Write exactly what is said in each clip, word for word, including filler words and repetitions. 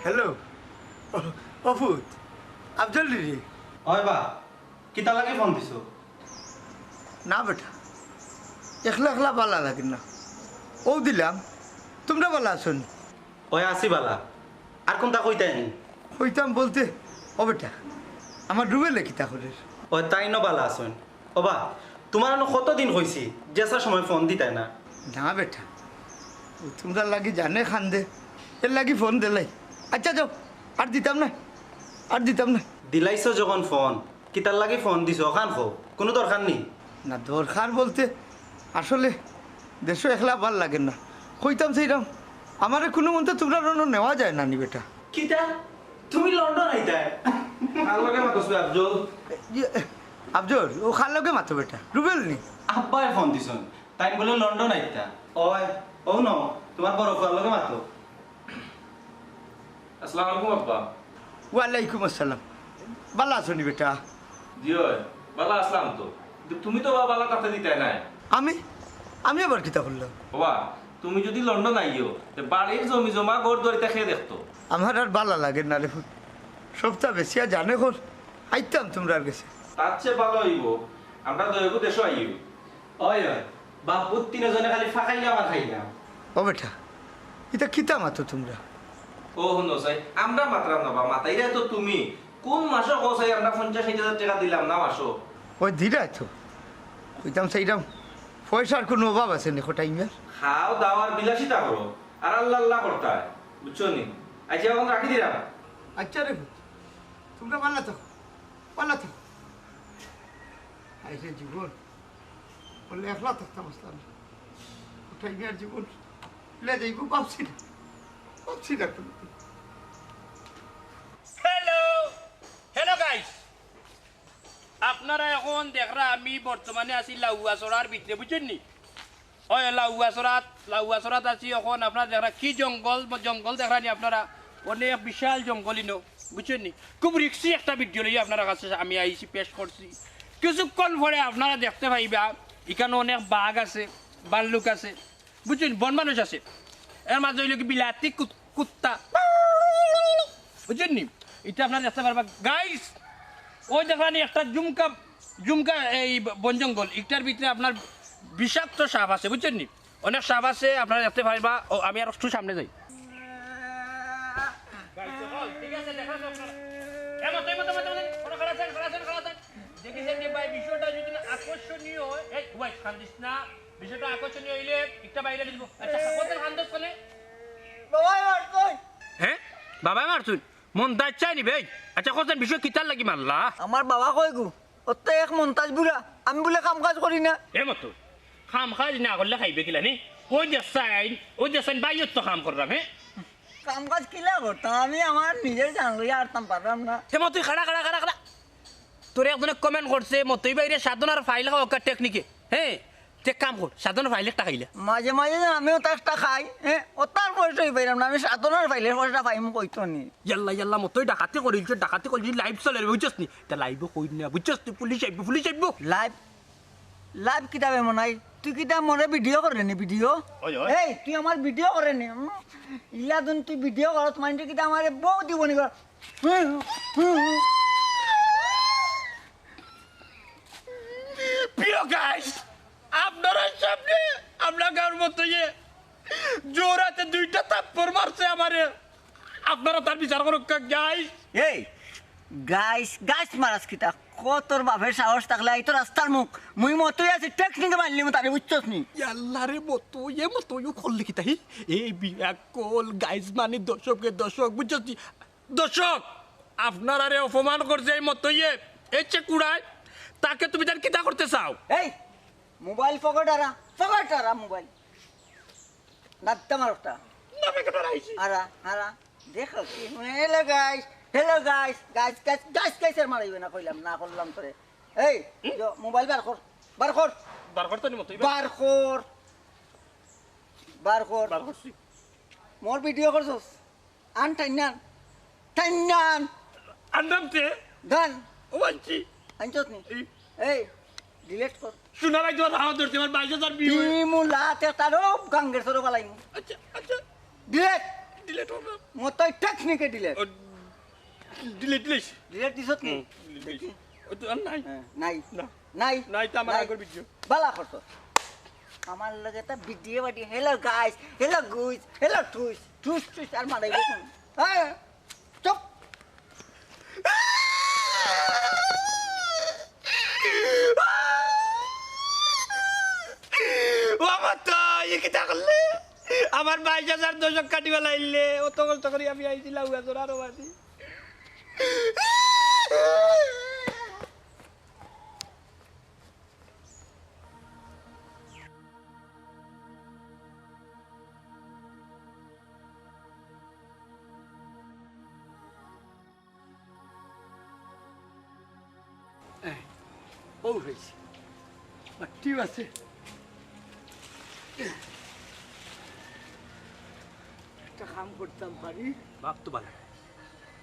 হ্যালো। ও, ও পুত, আফজল রে। অয় বা, কিতা লাগি ফোন দিছো? না বেটা, একলা একলা বালা লাগে না। অউ দিলাম, তুমরা বালা আছো নি? অয় আছি বালা। আর কুনতা কইতায় নি? কইতাম বলতে, ও বেটা, আমার রুবেলে কিতা করের? অয় তাইনও বালা আছইন। ও বা, তুমারে নু কতদিন কইছি, যেছা সময় ফোন দিতায় না। না বেটা, অউ তুমরার লাগি জানে কান্দে, এরলাগি ফোন দিলাই। আইচ্ছা যাও, আর দিতাম না, আর দিতাম না। দিলাইছো যখন ফোন, কিতার লাগি ফোন দিছো, অখান কও, কুনু দরকার নি? না, দরকার বলতে আসলে দেশো একলা বালা লাগে না। কইতাম চাইরাম, আমারে কুনুমন্তে তুমরার অনো নেওয়া যায় না নি বেটা। কিতা? তুমি লন্ডন আইতায়? কার লগে মাতোস বে আফজল? ইয়ে, আফজল, অউ কার লগে মাতো বেটা? রুবেল নি? আব্বায় ফোন দিছইন, তাইন বুলে লন্ডন আইতা। অয়, অউ নু, তুমার বড় ফুয়ার লগে মাতো। আসসালামু আলাইকুম আব্বা। ওয়ালাইকুম আসসালাম। বালা আছো নি বেটা? জি অয়, বালা আছলাম তো। কিন্তু তুমি তো বা বালা থাকতে দিতায় নায়। আমি? আমি আবার কিতা করলাম? বাবা, তুমি যুদি লন্ডন আইও, তে বাড়ির জমি জমা ঘর দুয়ার ইতা কে দেখতো? আমার আর বালা লাগে না রে পুত। সবতা বেচিয়া জানে কর আইতাম তুমরার গেছে। তার চেয়ে বালা অইবো, আমরা দুইগু দেশো আইও। অয়, অয়। বাপ পুত তিনোজনে খালি ফাকাইলাম আর খাইলাম। ও বেটা, ইতা কিতা মাতো তুমরা? ও হুনো চাই, আমরা মাতরাম না বা, মাতাইরায় তো তুমি। কুন মাসো কও চাই আমরা পঞ্চাশ ষাইট হাজার টেকা দিলাম না মাসো? অয় দিরায় তো। কইতাম চাইরাম, পয়সার কুনু অভাব আছে নি কটাই মিয়ার? খাও দাও আর বিলাসিতা করো, আর আল্লা আল্লা করতায়, বুঝছো নি? আইচ্ছা, অখন রাখি দিরাম। আইচ্ছা রে পুত, তুমরা বালা থাকো, বালা থাকো। আইরে জীবন, বলে একলা থাকতাম আছলাম না। কটাই মিয়ার জীবন লে যাইবো ভাবছি না, ভাবছি না কুনু। হ্যালো, হ্যালো গাইস, আপনারা অখন দেখরা আমি বর্তমানে আছি লাউয়াছড়ার ভিতরে, বুঝছইন নি? অয় লাউয়াছড়াত, লাউয়াছড়াত আছি অখন। আপনারা দেখরা কি জঙ্গল, জঙ্গল দেখরা নি আপনারা? অনেক বিশাল জঙ্গল ইনো, বুঝছইন নি? খুব রিস্কি একটা ভিডিও লইয়া আপনারার কাছে আমি আইছি, পেশ করছি। কিছুক্ষণ পরে আপনারা দেখতে পাইবা, ইখানো অনেক বাঘ আছে, ভাল্লুক আছে, বুঝছইন, বন মানুষ আছে। এর মাঝে অইলো কি বিলাতি কুত-, কুত্তা। বুঝছইন নি? ইটা আপনারা দেখতে পারবা। গাইস, অউ দেখরা নি একটা জুমকা, জুমকা এই ব-, বন জঙ্গল, ইটার ভিতরে আপনার বিষাক্ত সাপ আছে, বুঝছইন নি? অনেক সাপ আছে, আপনারা দেখতে পারবা। ও, আমি আর একটু সামনে যাই। গাইস, চল, ঠিক আছে, দেখা যাক আপনারা। এ, মতো, মতো, মতো, মতো, ওরা খাড়া থাক, খাড়া থাক, খাড়া থাক। দেখিছেন যে ভাই, বিষয়টা যদি না আকর্ষণীয় হয়, এই, ওয়াই, কান্দিস না। বিষয়টা আকর্ষণীয় অইলে একটা বাইরে দিব। আচ্ছা, কতদিন কান্দস কেনে? বাবায় মারছইন। হ্যাঁ? বাবায় মারছইন? মন্তাজ চাইনি ভাই। আচ্ছা, কতদিন বিষয় কিতার লাগি মারলা? আমার বাবা কয় গো, অত এক মন্তাজ বুড়া, আমি বুলে কাম কাজ করি না। এ মতো, কাম কাজ না করলে খাইবে কিলা নি? অউ দেখছইন, অউ দেখছইন, বাইরে তো কাম করলাম, হ্যাঁ? কাম কাজ কিলা করতাম? আমি আমার নিজের জান লইয়া আরতাম পারলাম না। হে মতই, খাড়া, খাড়া, খাড়া, খাড়া। তোরে একজনে comment করছে, মতই ভাইরে সাধনার ফাইল খাওয়া টেকনিকে। হ্যাঁ? তে কাম কর, সাধনার ফাইল একটা খাইলা। মাঝে মাঝে যে আমিও তা একটা খাই, হ্যাঁ? অতার পয়সা অই পাইলাম না, আমি সাধনার ফাইলের পয়সা পাইমু কইতো নি। ইয়াল্লা, ইয়াল্লা, মতই ডাকাতি করিলছে, ডাকাতি করিলছে, live চলের, বুঝছস নি? তা live-ও কইর না, বুঝছস নি? পুলিশ আইবো, পুলিশ আইবো। Live Live কিতা বে মনাই? তুই কিতা মোরে ভিডিও করে নি, ভিডিও? ওই, ওই। এই, তুই আমার ভিডিও করে নি? উম, ইলা দিন তুই ভিডিও করস, মাইনষে কিতা আমারে বউ দিব নি কর? প্রিয় গাইস, আপনারার সামনে আমরা গাঁওর মতইয়ে জোর আতে দুইটা থাপ্পড় মারছে আমারে। আপনারা তার বিচার করুক্কা, গাইস। এই, গাইস, গাইস মারাস কিতা? কত তোর বাপের সাহস থাকলে এই তো রাস্তার মুখ। মুই মতই আছি, টেকনিকে মারলিমু তারে, বুঝছস নি? ইয়াল্লা রে মতই, এ মতই করলে কিতা হি? এই বিয়াক্কল, গাইস মানে দর্শকরে দর্শক, বুঝছস নি? দর্শক, আপনারারে অপমান করছে এই মতইয়ে, এই চেকুড়ায়, তাকে তুমি তার কিতা করতে চাও? এই, মোবাইল পকেট আরা, পকেট আরা মোবাইল। নাত্তা মারটা। না, পকেট আরা আইছি। আরা, আরা। দেখো কি, hello guys, hello guys, guys, guys, guys, guys, আর মারাইবে না, কইলাম না, করলাম তোরে। এই, হুম? যো, মোবাইল বার কর, বার কর। বার করতে নি মতই। বার কর, বার কর। বার করছি। মোর ভিডিও করছস? আন টাইনান, টাইনান। আনরাম তে? গান। ও আনছি। আনছস নি? এই। এই, ডিলিট কর। শোনা ভাই, তোমার হাওয়া ধরছে, আমার বাইশ হাজার ভিউ। তিমুলা তে তারও গাঙ্গের সরো বালাইমু। আচ্ছা, আচ্ছা। ডিলিট। ডিলিট হবে। মতই টেকনিকে ডিলিট। ও, ডিলিট, ডিলিট। ডিলিট দিছত নি? হুম, ডিলিট দেখি। দিছি। ও তো আর নাই। হ্যাঁ, নাই। না। নাই। নাই, তো আমার নাই। আগর ভিডিও। বালা করতো। আমার লগে তো ভিডিও বাড়ি, হ্যালো গাইস, হ্যালো গুইস, হ্যালো টুইস, টুইস, টুইস, আর মারাইবো কোন? হ্যাঁ? চুপ। ও আমার তো, ই কিতা করলে? আমার বাইশ হাজার দর্শক কাটিবা লাইলে, অত কষ্ট করি আমি আইছিলাম, উগা জোর আরো বাজি। এই, ও হয়েছে। বাট্টিও আছে। একটা কাম করতাম পারি। বাপ তো বালা।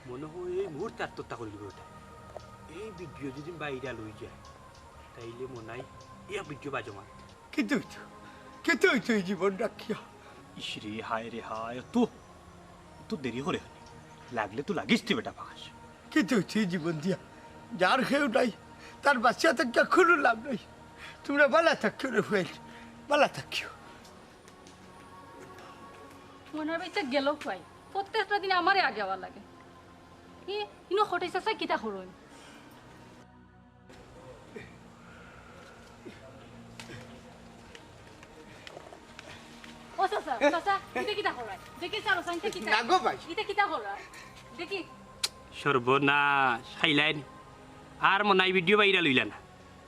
মনে হয় এই মুহূর্তে আত্মহত্যা করি দিব ওটা। এই ভিডিও যদি ভাইরাল হয়ে যায়, তাইলে মনে হয় এই ভিডিও বাজো মাত। কিতা অইতো? কিতা অইতো এই জীবন রাখিয়া? ইস রে, হায় রে হায়, অত, অত দেরি করে কেনে? লাগলে তো লাগিস তুই বেটা ফাঁস। কিতা অইতো এই জীবন দিয়া? যার কেউ নাই, তার বাঁচিয়া থাকিয়া কোনো লাভ নাই। তোমরা বালা থাকিও রে ফুয়াইন, বালা থাকিও। মনার ভাই তো গেল কই? প্রত্যেকটা দিন আমারে আগে আওয়া লাগে। এ, ইনো কটাই চাচা কিতা করইন? ও চাচা, চাচা, ইটা কিতা করায়? দেখি চাচা, ইটা কিতা? না গো ভাই। ইটা কিতা করায়? দেখি। সর্বনাশ, খাইলাইন। আর মনে হয় ভিডিও ভাইরাল হইলা না।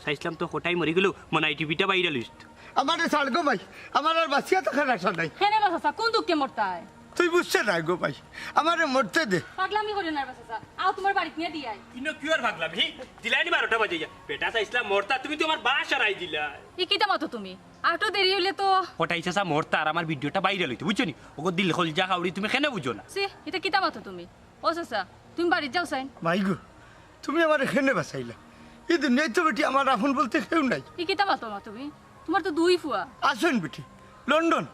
চাইছিলাম তো কোটাই মরি গেল, মনে হয় টিভিটা ভাইরাল হইত। আমারে ছাড় গো ভাই, আমার আর বাঁচিয়া থাকার আশা নাই। কেনে বা চাচা, কোন দুঃখে মরতায়? তুই বুঝতে না গো ভাই, আমারে মরতে দে। পাগলামি করিও না রে চাচা, আও তোমার বাড়িত নিয়া দিয়াই। ইনো কিওর পাগলামি? দিলাইনি বারোটা বাজে যা। বেটা চাইছিলাম মরতা, তুমি তো আমার বাস হারাই দিলা। ই কিতা মাতো তুমি? আটো দেরি হইলে তো। কটাই চাচা মরতা আর আমার ভিডিওটা ভাইরাল হইতো, বুঝছো নি? ওগো দিল খলজা খাউড়ি, তুমি কেনে বুঝো না? সি, ইটা কিতা মাতো তুমি? ও চাচা, তুমি বাড়িত যাও চাইন। মাই গো, তুমি আমারে কেনে বাঁচাইলা? ই দুনিয়াত তো বেটি আমার আপন বলতে কেউ নাই। ই কিতা মাতো মা তুমি? তোমার তো দুই ফুয়া। আছইন বেটি, লন্ডন,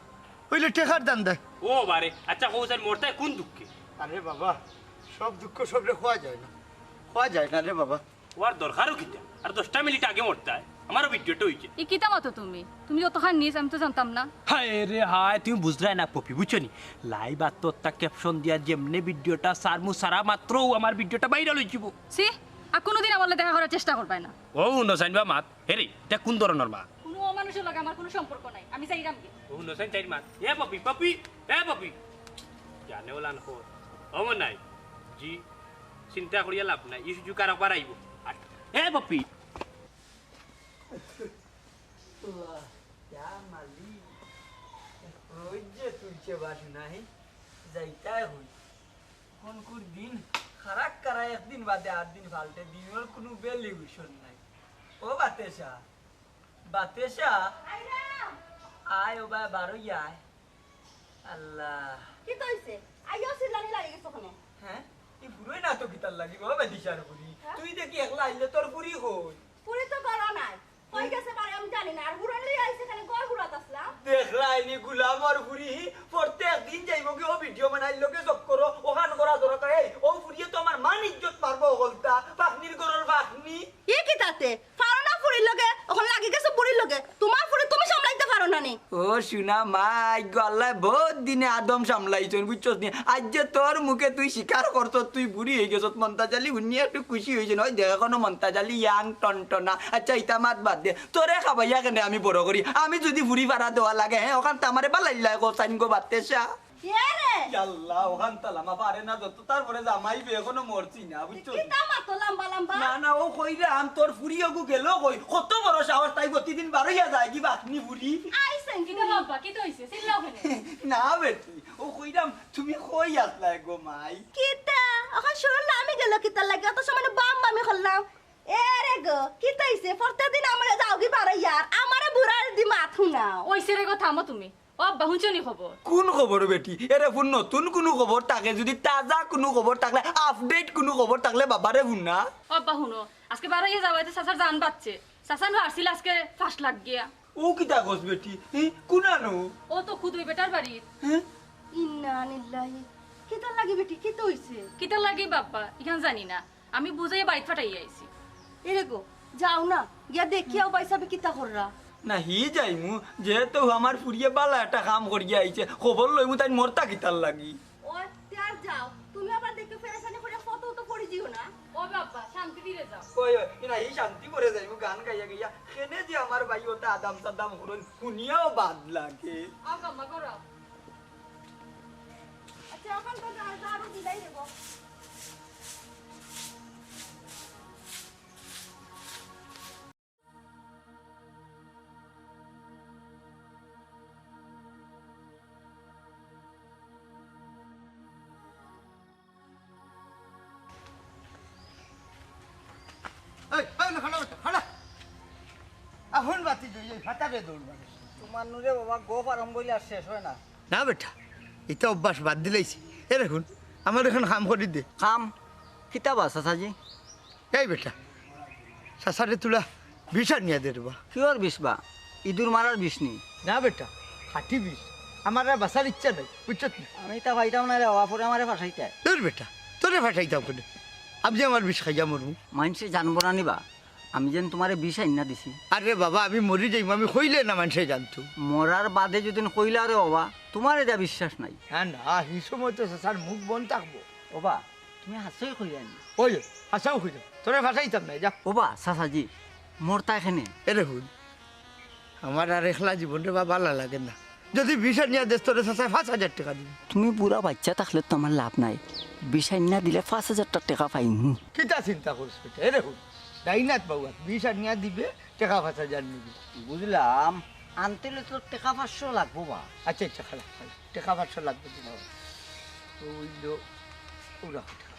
অইলে টেকার দান দেয়। ও বারে, আচ্ছা কও চাইন মরতায় কোন দুঃখে? আরে বাবা, সব দুঃখ সবরে কওয়া যায় না, কওয়া যায় না রে বাবা। ওর দরকারও কিতা? আর দশটা মিনিট আগে মরতায়, আমারও ভিডিওটা হইছে। ই কিতা মাতো তুমি? তুমি যতখান নিজ, আমি তো জানতাম না। হায় রে হায়, তুমি বুঝরায় না পপি, বুঝছো নি? লাইভ আত্মহত্যা ক্যাপশন দিয়া যেমনে ভিডিওটা সারমু, সারা মাত্রও আমার ভিডিওটা ভাইরাল হইযিবো। সি, আর কোনোদিন আমার লগে দেখা করার চেষ্টা করবায় না। ও, হুনো চাইন বা মাত। হে রে, ইটা কোন ধরনর মাত? কোনো অমানুষের লগে আমার কোনো সম্পর্ক নাই, আমি যাইরাম গি। ও, হুনো চাইন চাইন মাত। এ পপি, পপি, এ পপি। জানে ওলান খোর। ও মনাই। জি। চিন্তা করিয়া লাভ নাই, ই সুযোগ আর একবার আইবো। আর, এ পপি। আল্লাহ, ইয়া মালিক। রোজ যে তুলছে বাসু নাই, যাইতাই হই। কোন কোন দিন খারাপ করা, একদিন বাদে আট দিন ফাল্টে, দিনর কোনো ভ্যালুয়েশন নাই। ও বাতেশা, বাতেশা, আইরাম। আয় ও বায়, বারোই আয়। আল্লাহ। কিতা অইছে? আইয়াও চিল্লানি লাগি গেছো কেনে? হ্যাঁ? ই ফুরোই না তো কিতার লাগি, ও বেদিশার ফুরি। হ্যাঁ? তুই দেখি একলা আইলে তোর ফুরি কই? ফুরি তো ঘরো নাই। কই গেছে বারে আমি জানি না। আর হুরন লইয়া আইছে, খালি ঘর হুরাত আসলাম। দেখলায়নি গুলামর ফুরি, প্রত্যেক দিন যাইবো কি ও ভিডিও বানাইর লগে চক্করো, ওখান করা দরকার। এই, ও ফুরিয়ে তো আমার মান ইজ্জত মারবো হকলতা, ফাকনির ঘরর ফাকনি। ই কিতাতে? ফারো না ফুরির লগে, অখন লাগি গেছো বুড়ির লগে। তোমার ফুরি তুমি সামলাইতে পারো না নি? ও সোনা মা, আইগো আল্লাহ বহুত দিনে আদম সামলাইছইন, বুঝছস নি? আইজ যে তোর মুখে তুই স্বীকার করছস, তুই বুড়ি হই গেছস, মন্তাজ আলী হুনিয়া একটু খুশি হইছইন। ওই দেখ, এখনো মন্তাজ আলী ইয়াং টনটনা। আচ্ছা, ইতা মাত বাদ দে, তোরে খাবাইয়া কেনে আমি বড় করি? আমি যদি ফুরি ফারা দেওয়া লাগে, হ্যাঁ, ওখান তো আমারে বালাইল্লায় কও চাইন গো বাতেশা। এ রে! ইয়াল্লা, ওখান তালা মা পারে না যত, তারপরে জামাই বে এখনো মরছি না, বুঝছো? কিতা মাতো লম্বা লম্বা? না, না, ও কইরাম, তোর ফুরি ওগু গেল কই? কত বড় সাহস তাই গতি দিন বারইয়া যায়গি বাতনি ফুরি। আইছেন কিতা বাবা, কিতা অইছে? চিল্লাও কেনে? না বেটি, ও কইরাম তুমি কই আছলায় গো মাই? কিতা? অখন শুনলাম আমি গেল কিতার লাগি? অত সময় বাম বামি করলাম। এ রে গো, কিতা অইছে? প্রত্যেক দিন আমারে যাওগি বারইয়া, আর আমারে বুড়ার দি মাত হুনাও। অইছে রে গো, থামো তুমি। ও আব্বা, হুনছো নি খবর? কুন খবর বেটি? এরে হুন, নতুন কুনু খবর থাকে, যুদি তাজা কুনু খবর থাকলে, update কুনু খবর থাকলে বাবারে হুন না। ও আব্বা, হুনো, আজকে বারইয়া যাওয়াইতে চাচার জান বাঁচছে। চাচা নু আরছিল আজকে ফাঁস লাগ গিয়া। ও কিতা কস বেটি? হে, কুনানো? ও তো খুদ ওই বেটার বাড়িত। হে? ইন্না লিল্লাহি। কিতার লাগি বেটি, কিতা অইছে? কিতার লাগি বাবা, ইখান জানি না। আমি বুঝাইয়া বাড়িত ফাটাইয়া আইছি। এরে গো, যাও না, গিয়া দেখিয়াও বাইসাবে কিতা কররা। না, হি যাইমু, যেহেতু আমার ফুরিয়ে বালা একটা কাম করিয়া আইছে, খবর লইমু তাইন মরতা কিতার লাগি। ও, তে আর যাও, তুমি আবার দেখে ফেরেশানি করে ফটো তো পড়ি দিও না। ও বাবা, শান্তি ফিরে যাও। ওই, ওই, না, হি শান্তি করে যাইমু, গান গাইয়া গাইয়া। কেনে যে আমার ভাই ওটা আদাম সাদাম করইন, হুনিয়াও বাদ লাগে। আও কাম্মা করো। আচ্ছা, অখন তো যা, যা, আরো বিদায় দেব। এই, এই, না, খাড়া বেটা, খাড়া। আহুন বাতি জই, এই ফাটারে দৌড় মারে। তোমার নুরে বাবা, গোফ আরম্ভ অইলে আর শেষ অয় না। না বেটা, ইতা অভ্যাস বাদ দিলাইছি। এরে হুন, আমার অখন কাম করি দে। কাম? কিতা বা, চাচাজি? এই বেটা, চাচারে তুলা বিষ আনিয়া দে রে বা। কিওর বিষ বা? ইঁদুর মারার বিষ নি? না বেটা, খাঁটি বিষ। আমার আর বাঁচার ইচ্ছা নাই, বুঝছত নি? আমি ইতা পাইতাম না রে বাবা, পরে আমারে ফাঁসাইতায়। দূর বেটা, তোরে ফাঁসাইতাম কেনে? আমি যে আমার বিষ খাইয়া মরমু। মাইনষে জানবো না নি বা, আমি যেন তোমারে বিষ আইন্না দিছি। আরে বাবা, আমি মরি যাইমু, আমি কইলে না মাইনষে জানতো। মরার বাদে যুদি কইলা রে বাবা, তোমারে দিয়া বিশ্বাস নাই। না, না, হি সময় তো চাচার মুখ বন্ধ থাকবো। ও বা, তুমি হাছাউ কইরায় নি? ওই, হাছাউ কইরাম। তোরে ফাঁসাইতাম নায়, যা। ও বা, চাচাজি, মরতায় কেনে? এরে হুন, আমার আর একলা জীবন রে বা বালা লাগে না। যুদি বিষ আনিয়া দেস, তোরে চাচায় পাঁচ হাজার টেকা দিবো। তুমি বুড়া বাইচ্চা থাকলে তো আমার লাভ নাই। বিষ আনিয়া দিলে পাঁচ হাজার টেকা পাইমু। কিতা চিন্তা করস বেটা? এরে হুন, ডাইনাত বাউয়াত বিষ আনিয়া দিবে, টেকা পাঁচ হাজার নিবি। বুঝলাম, আনতে অইলে তো টেকা পাঁচশো লাগবো বা। আচ্ছা, আচ্ছা, খাড়া, খাড়া। টেকা পাঁচশো লাগবো তো বাবা। ওই লো, ওরা টেকা।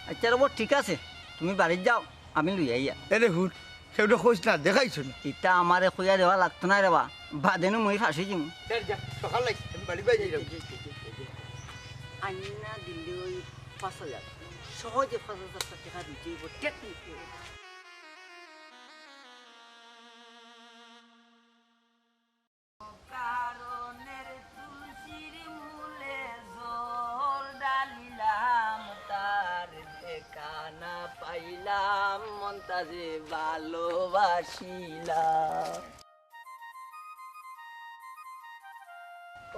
আচ্ছা রে বা, ঠিক আছে, তুমি বাড়িত যাও, আমি লই আইয়ার। এরে হুন, কেউরে কইস না, দেখাইছো না। ইতা আমারে কইয়া দেওয়া লাগতো নায় রে বা, বাদে নু মুই ফাঁসি যিমু। যা, যা, সকাল লাগছে, আমি বাড়ি বাড়ি যাইরাম। আইন্না দিলে ওই পাঁচ হাজার, সহজে পাঁচ হাজার টেকা দিতে অইবো, টেকনিক। কারণের তুলসীর মূলে জল ঢালিলাম তার, দেখা না পাইলাম মনটা যে ভালোবাসিলাম।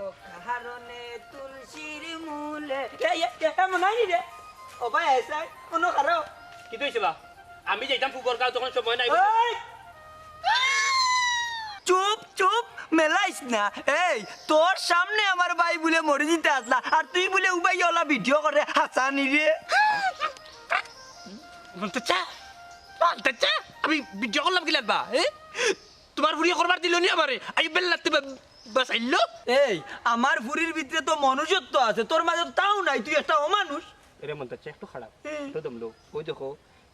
ও কারণে তুলসীর মূলে। এ, এ, এ, এ, মনে হয় নি রে? ও ভাই, এসাই, কোনো কারো? কিতা অইছে বা? আমি যাইতাম ফুবর গাঁও, তখন সময় নাই। এই! চুপ, চুপ, মেলাইস না। এই, তোর সামনে আমার ভাই বুলে মরি যিতা আছলা, আর তুই বুলে উবাই ওলা ভিডিও করে হাসানি রে। মন্তাচ্চা, মন্তাচ্চা, আমি ভিডিও করলাম কিলার বা, এ? তোমার ফুরিয়ে করবার দিলো নি আমারে, আই বেল্লাতে বা-, বাঁচাইলো। এই, আমার ফুরির ভিতরে তো মনুষ্যত্ব আছে, তোর মাঝে তাও নাই, তুই একটা অমানুষ। এরে মন্তাচ্চা, একটু খারাপ, হুম। একটু দমলো। ওই দেখো,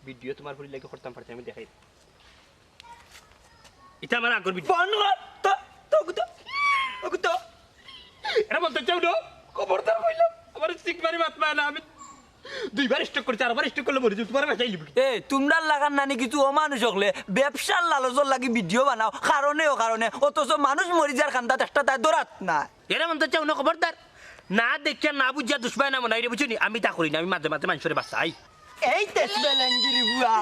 ভিডিও তোমার ফুরির লাগি করতাম পারছি, আমি দেখাই। ইটা আমার আগর ভিডিও। বন্ধ কর, তো, তো, তো, তো। এরে মন্তাচ্চা, উঠো, খবরদার কইলাম, আমার সিক মারি মাত পায় না, আমি দুইবার স্ট্রোক করি, চারবার স্ট্রোক করলে মরি যাই, তোমার বাঁচাই লিবি। এ, তুমরার লাখান নানি কিছু অমানুষ অকলে ব্যবসার লালচর লাগি ভিডিও বানাও, কারণে অকারণে, অথচ মানুষ মরি যার কান্দাত একটা তাই দরাত না। এরে মন্তাচ্চা, উনো খবরদার, না দেখিয়া না বুঝিয়া দুশমন না মনাই রে, বুঝছো নি? আমি তা করি না, আমি মাঝে মাঝে মানুষরে বাঁচাই। এই তেজ বেলেঙ্গির বুয়া,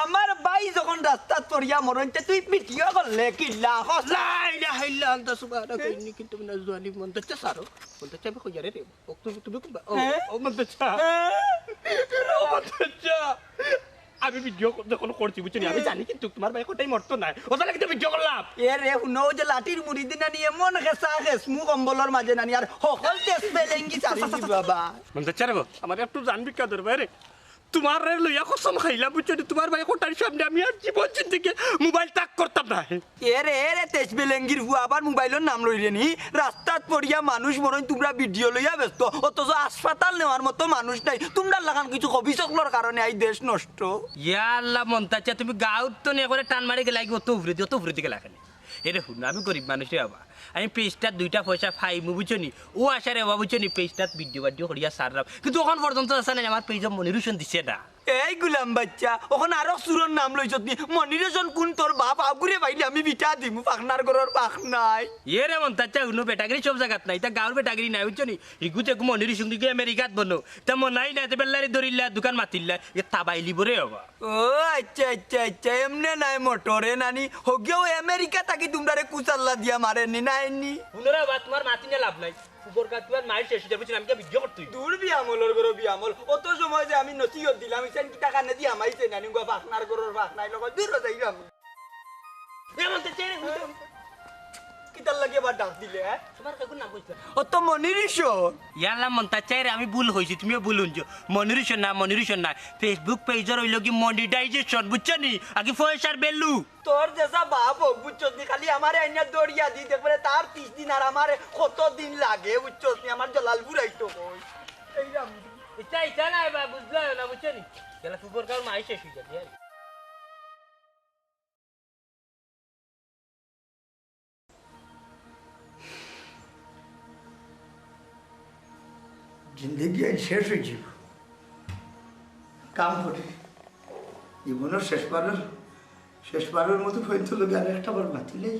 আমার ভাই যখন রাস্তাত পড়িয়া মরইন তে তুই ভিডিও করলে কিলা? লা ইলাহা ইল্লা আনতা সুবহানাকা ইন্নী কুনতু মিনাজ জালিমিন। মন্তাচ্চা ছাড়ো, মন্তাচ্চা আমি কইয়ারে রে। ও, তুমি, তুমি কোনবা? ও, হ্যাঁ? ও, মন্তাচ্চা। হ্যাঁ? ও, মন্তাচ্চা। আমি ভিডিও ক-, যখন করছি, বুঝছো নি? আমি হ্যাঁ। জানি কিন্তু তোমার ভাই কোথায় মরতো নাই। ও তাহলে কিন্তু ভিডিও করলাম। এ রে, হুনো, ওই যে লাঠির মুড়ি দিনা নিয়ে মন খেসা খেস, মুখ অম্বলর মাঝে নানি, আর হকল তেজ বেলেঙ্গি চালি দি বাবা। মন্তাচ্চা রে বাবা, আমার একটু জান ভিক্ষা দরবার রে। তুমারে লইয়া কসম খাইলাম, বুঝছো নি? তুমার ভাই কটার সামনে আমি আর জীবন জিন্দেগি মোবাইল তাক করতাম না। এরে, এরে, তেইশ বেলেঙ্গির ফুয়া আবার মোবাইলর নাম লইরে নি? রাস্তাত পড়িয়া মানুষ মরইন, তুমরা ভিডিও লইয়া ব্যস্ত, অথচ হাসপাতাল নেওয়ার মতো মানুষ নাই। তুমরার লাখান কিছু কবি সকলর কারণে আই দেশ নষ্ট। ইয়া আল্লাহ, মন্তাজ চাচা, তুমি গাউত তো নিয়া করে টান মারি গেলায় গি, অত উপরেদি, অত উপরেদি গেলায় কেনে? এরে হুন, আমি গরিব মানুষ রে বাবা, আমি পেজটাত দুইটা পয়সা পাইমু, বুঝছো নি? অউ আশায় রে বাবা, বুঝছো নি, পেজটাত ভিডিও বাডিও করিয়া ছাড়রাম, কিন্তু অখন পর্যন্ত আছে না, আমার পেজো মনির হোসেন দিছে না। এই গুলাম বাইচ্চা, অখন আরক চুরর নাম লইছত নি? মনির হোসেন কুন তোর বাপ? আগুরে পাইলে আমি বিটা দিমু, ফাখনার ঘরর ফাখনায়। এরে মন্তাজ চাচা, হুনো, বেটাগিরি সব জাগাত নাই, ইতা গাউর বেটাগিরি নায়, বুঝছো নি? ইগু যেগু মনির হোসেন ইগু আমেরিকাত বনো, তা মনাই না, তে বেল্লারি ধরিল্লা, দুকান মাতিল্লা, এ তাবাইলিবো রে বাবা। ও আইচ্ছা, আইচ্ছা, আইচ্ছা, এমনে নায় মোটরে নানি, হগিয়াও আমেরিকা থাকি তুমরারে কুচাল্লা দিয়া মারের নি, নায় নি? হুনো রে বাবা, তুমার মাতি না লাভ নাই। ফুবর গাত তুমার মাইর শেষ অইযার, বুঝছো নি? আমি কিতা ভিডিও করতে অইবো? দূর বিয়ামলর ঘরো বিয়ামল। অত সময় যে আমি নসিহত দিলাম, ইছাইন কিতা কানেদি হামাইছে নানি, উগা ফাখনার ঘরর ফাখনায় লগে দূর অই যাইরাম। এ মন্তাজ চাচা রে, হুনো। কিতার লাগি আবার ডাক দিলে, হ্যাঁ? তুমার কাকুর নাম কইছিলাম। ও তো মনির হোসেন। ইয়াল্লা মন্তাজ চাচা রে, আমি ভুল কইছি, তুমিও ভুল হুনছো। মনির হোসেন না, মনির হোসেন না। Facebook পেজর অইলো গি monetization, বুঝছো নি? আগে পয়সার value। তোর যেসা বাপ হোক, বুঝছস নি? খালি আমারে আইনা দরিয়া দি, দেখবে রে, তার তিরিশ দিন আর আমারে কত দিন লাগে, বুঝছস নি? আমার জলাল বুড়াই তো কই। এই রাম। ইচ্ছা, ইচ্ছা নাই বা, বুঝলায় না, বুঝছো নি? গেলা ফুবর গাউর মাইর শেষ অই যাবে, আর। জিন্দেগি আইজ শেষ অই যাইবো। কাম করি। জীবনর শেষবারর, শেষবারর মতো ফুয়াইন্তর লগে আরেকটা বার মাতিলাই।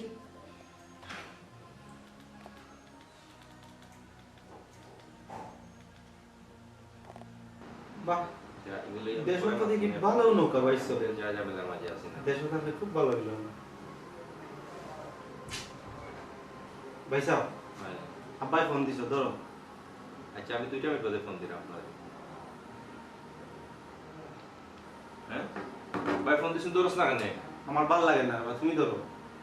বাহ, যা, এগুলো দেশো তো দেখি ভালো নৌকা বাইছো। যা, যা, মেলার মাঝে আছি না। দেশো থাকলে খুব ভালো অইলো না। ভাইসাব, হ্যাঁ। আব্বায় ফোন দিছে, ধরো। আচ্ছা, আমি দুইটা মিনিট বাদে ফোন দিলাম আপনারে। হ্যাঁ? ভাই ফোন দিছইন, ধরস না কেনে? আমার ভালা লাগে না, বা তুমি ধরো।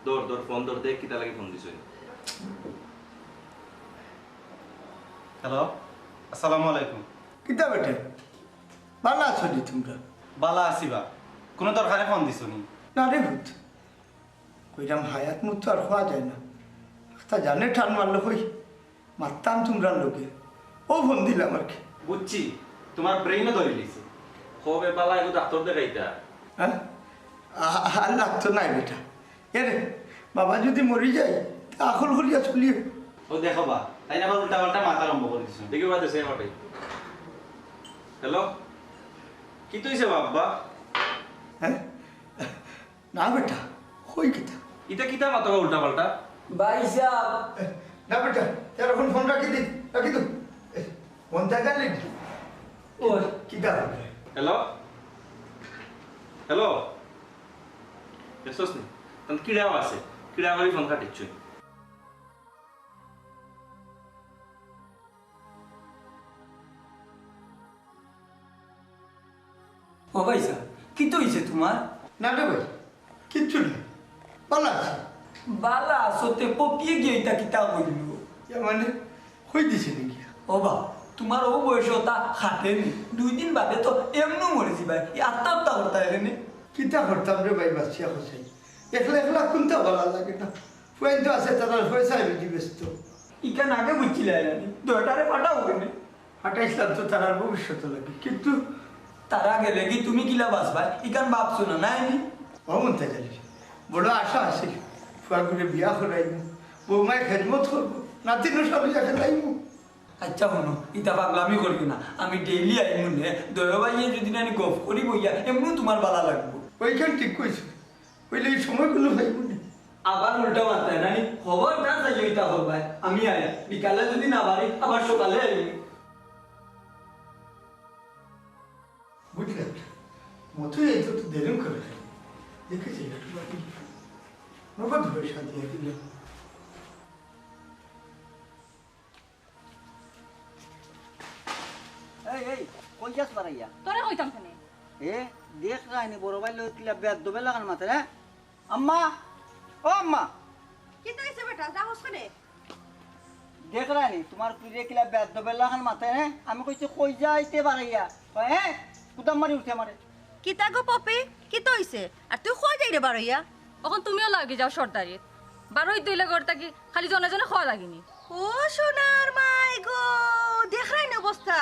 ধর, ধর, ফোন ধর, দেখ কিতা লাগি ফোন দিছইন। হ্যালো, আসসালামু আলাইকুম। কিতা বেটা? ভালা আছো নি তুমরা? ভালা আছি বা। কুনু দরকারে ফোন দিছো নি? না রে পুত, কইরাম হায়াত মুত তো আর কওয়া যায় না। একটা জানে টান মারলো কই, মাততাম তুমরার লগে। অউ ফোন দিলাম আর কি। বুঝছি, তুমার ব্রেইনও ধরি লিছে। কবে বালা এগু ডাক্তর দেখাইতা? হ্যাঁ? আ-, আর লাগতো নায় বেটা। এরে, বাবা যদি মরি যায়, তে আখল করিয়া চলিও। ও দেখো বা, তাইন আবার উল্টা পাল্টা মাতা আরম্ভ করি দিছইন। দেখি বা দেশে আমারটাই। হ্যালো? কিতা অইছে বা আব্বা? হ্যাঁ? না বেটা, কই কিতা? ইতা কিতা মাতো বা উল্টা পাল্টা? ভাইসাব। এ, না বেটা, এর অখন ফোন রাখি দি, রাখি দি। এ, ফোন জাগা নেই। ওই। কিতা বেটা? হ্যালো? হ্যালো? দেখছস নি? তান কিড়াও আছে। কিড়া করি ফোন কাটিচ্ছইন। ও ভাইসাব, কিতা অইছে তুমার? না রে ভাই, কিচ্ছু না, বালা আছি। বালা আছো তে পকিয়ে গিয়া ইতা কিতা কইলো? ইয়া মানে, কই দিছে নাকি? ও বা, তুমার অউ বয়সে অতা খাটে নি, দুই দিন বাদে তো এমনেউ মরি যিবায়, ই আত্মহত্যা করতায় কেনে? কিতা করতাম রে ভাই, বাঁচিয়া কছাই, একলা একলা কুনতা বালা লাগে না, ফুয়াইন তো আছে, তারার পয়সায় বেশি ব্যস্ত। ইখান আগে বুঝছিলায় না নি, দুইটারে পাঠাও কেনে? আঠাইশ লাখ তো তারার ভবিষ্যৎ লাগে, কিন্তু তারা গেলে কি তুমি কিলা বাঁচবায়? ইখান ভাবছো না, নায় নি? ও মন্তাজ আলী, বড় আশা আছিল, ফুয়াগুরে বিয়া করাইমু, বৌমায় খেদমত করবো, নাতিনও সব খেলাইমু। আচ্ছা হুনো, ইতা পাগলামি করিও না, আমি ডেইলি আইমু নে, দয় ভাইয়ে যদি নানি গফ করি বইয়া, এমনেউ তুমার বালা লাগবো। অইখান ঠিক কইছো। অইলে ই সময় কুনু পাইবো নি? আবার উল্টা মাতরায় নানি, খবরদার যাইও ইতা করবায়। আমি আই, বিকালে যদি না পারি, আবার সকালে আই। বুঝলে? মতু এই তো একটু দেরি করে খাই। দেখেছি একটু বাকি। নগদ পয়সা দিয়া দিল। এই, এই, কই যাস বারাইয়া? তোরে কইতাম কেনে? এ, দেখরায়নি বড় ভাইর লগে কিলা বেয়াদবি লাখান মাতের, হ্যাঁ? আম্মা, ও আম্মা। কিতা অইছে বেটা? যা হোস কেনে? দেখরায়নি, তুমার পুড়িয়ে কিলা বেয়াদবি লাখান মাতের, হ্যাঁ? আমি কইছি কই যাইতে বারাইয়া। কয়, হ্যাঁ? দম মারি উঠে আমারে। কিতা গো পপি, কিতা অইছে? আর তুই কই যাইরে বারইয়া? অখন তুমিও লাগি যাও সর্দারিত। বারইত দইলে ঘর থাকি খালি জনে জনে কওয়া লাগিনি। ও সোনার মাই গো, দেখরায়নি অবস্থা।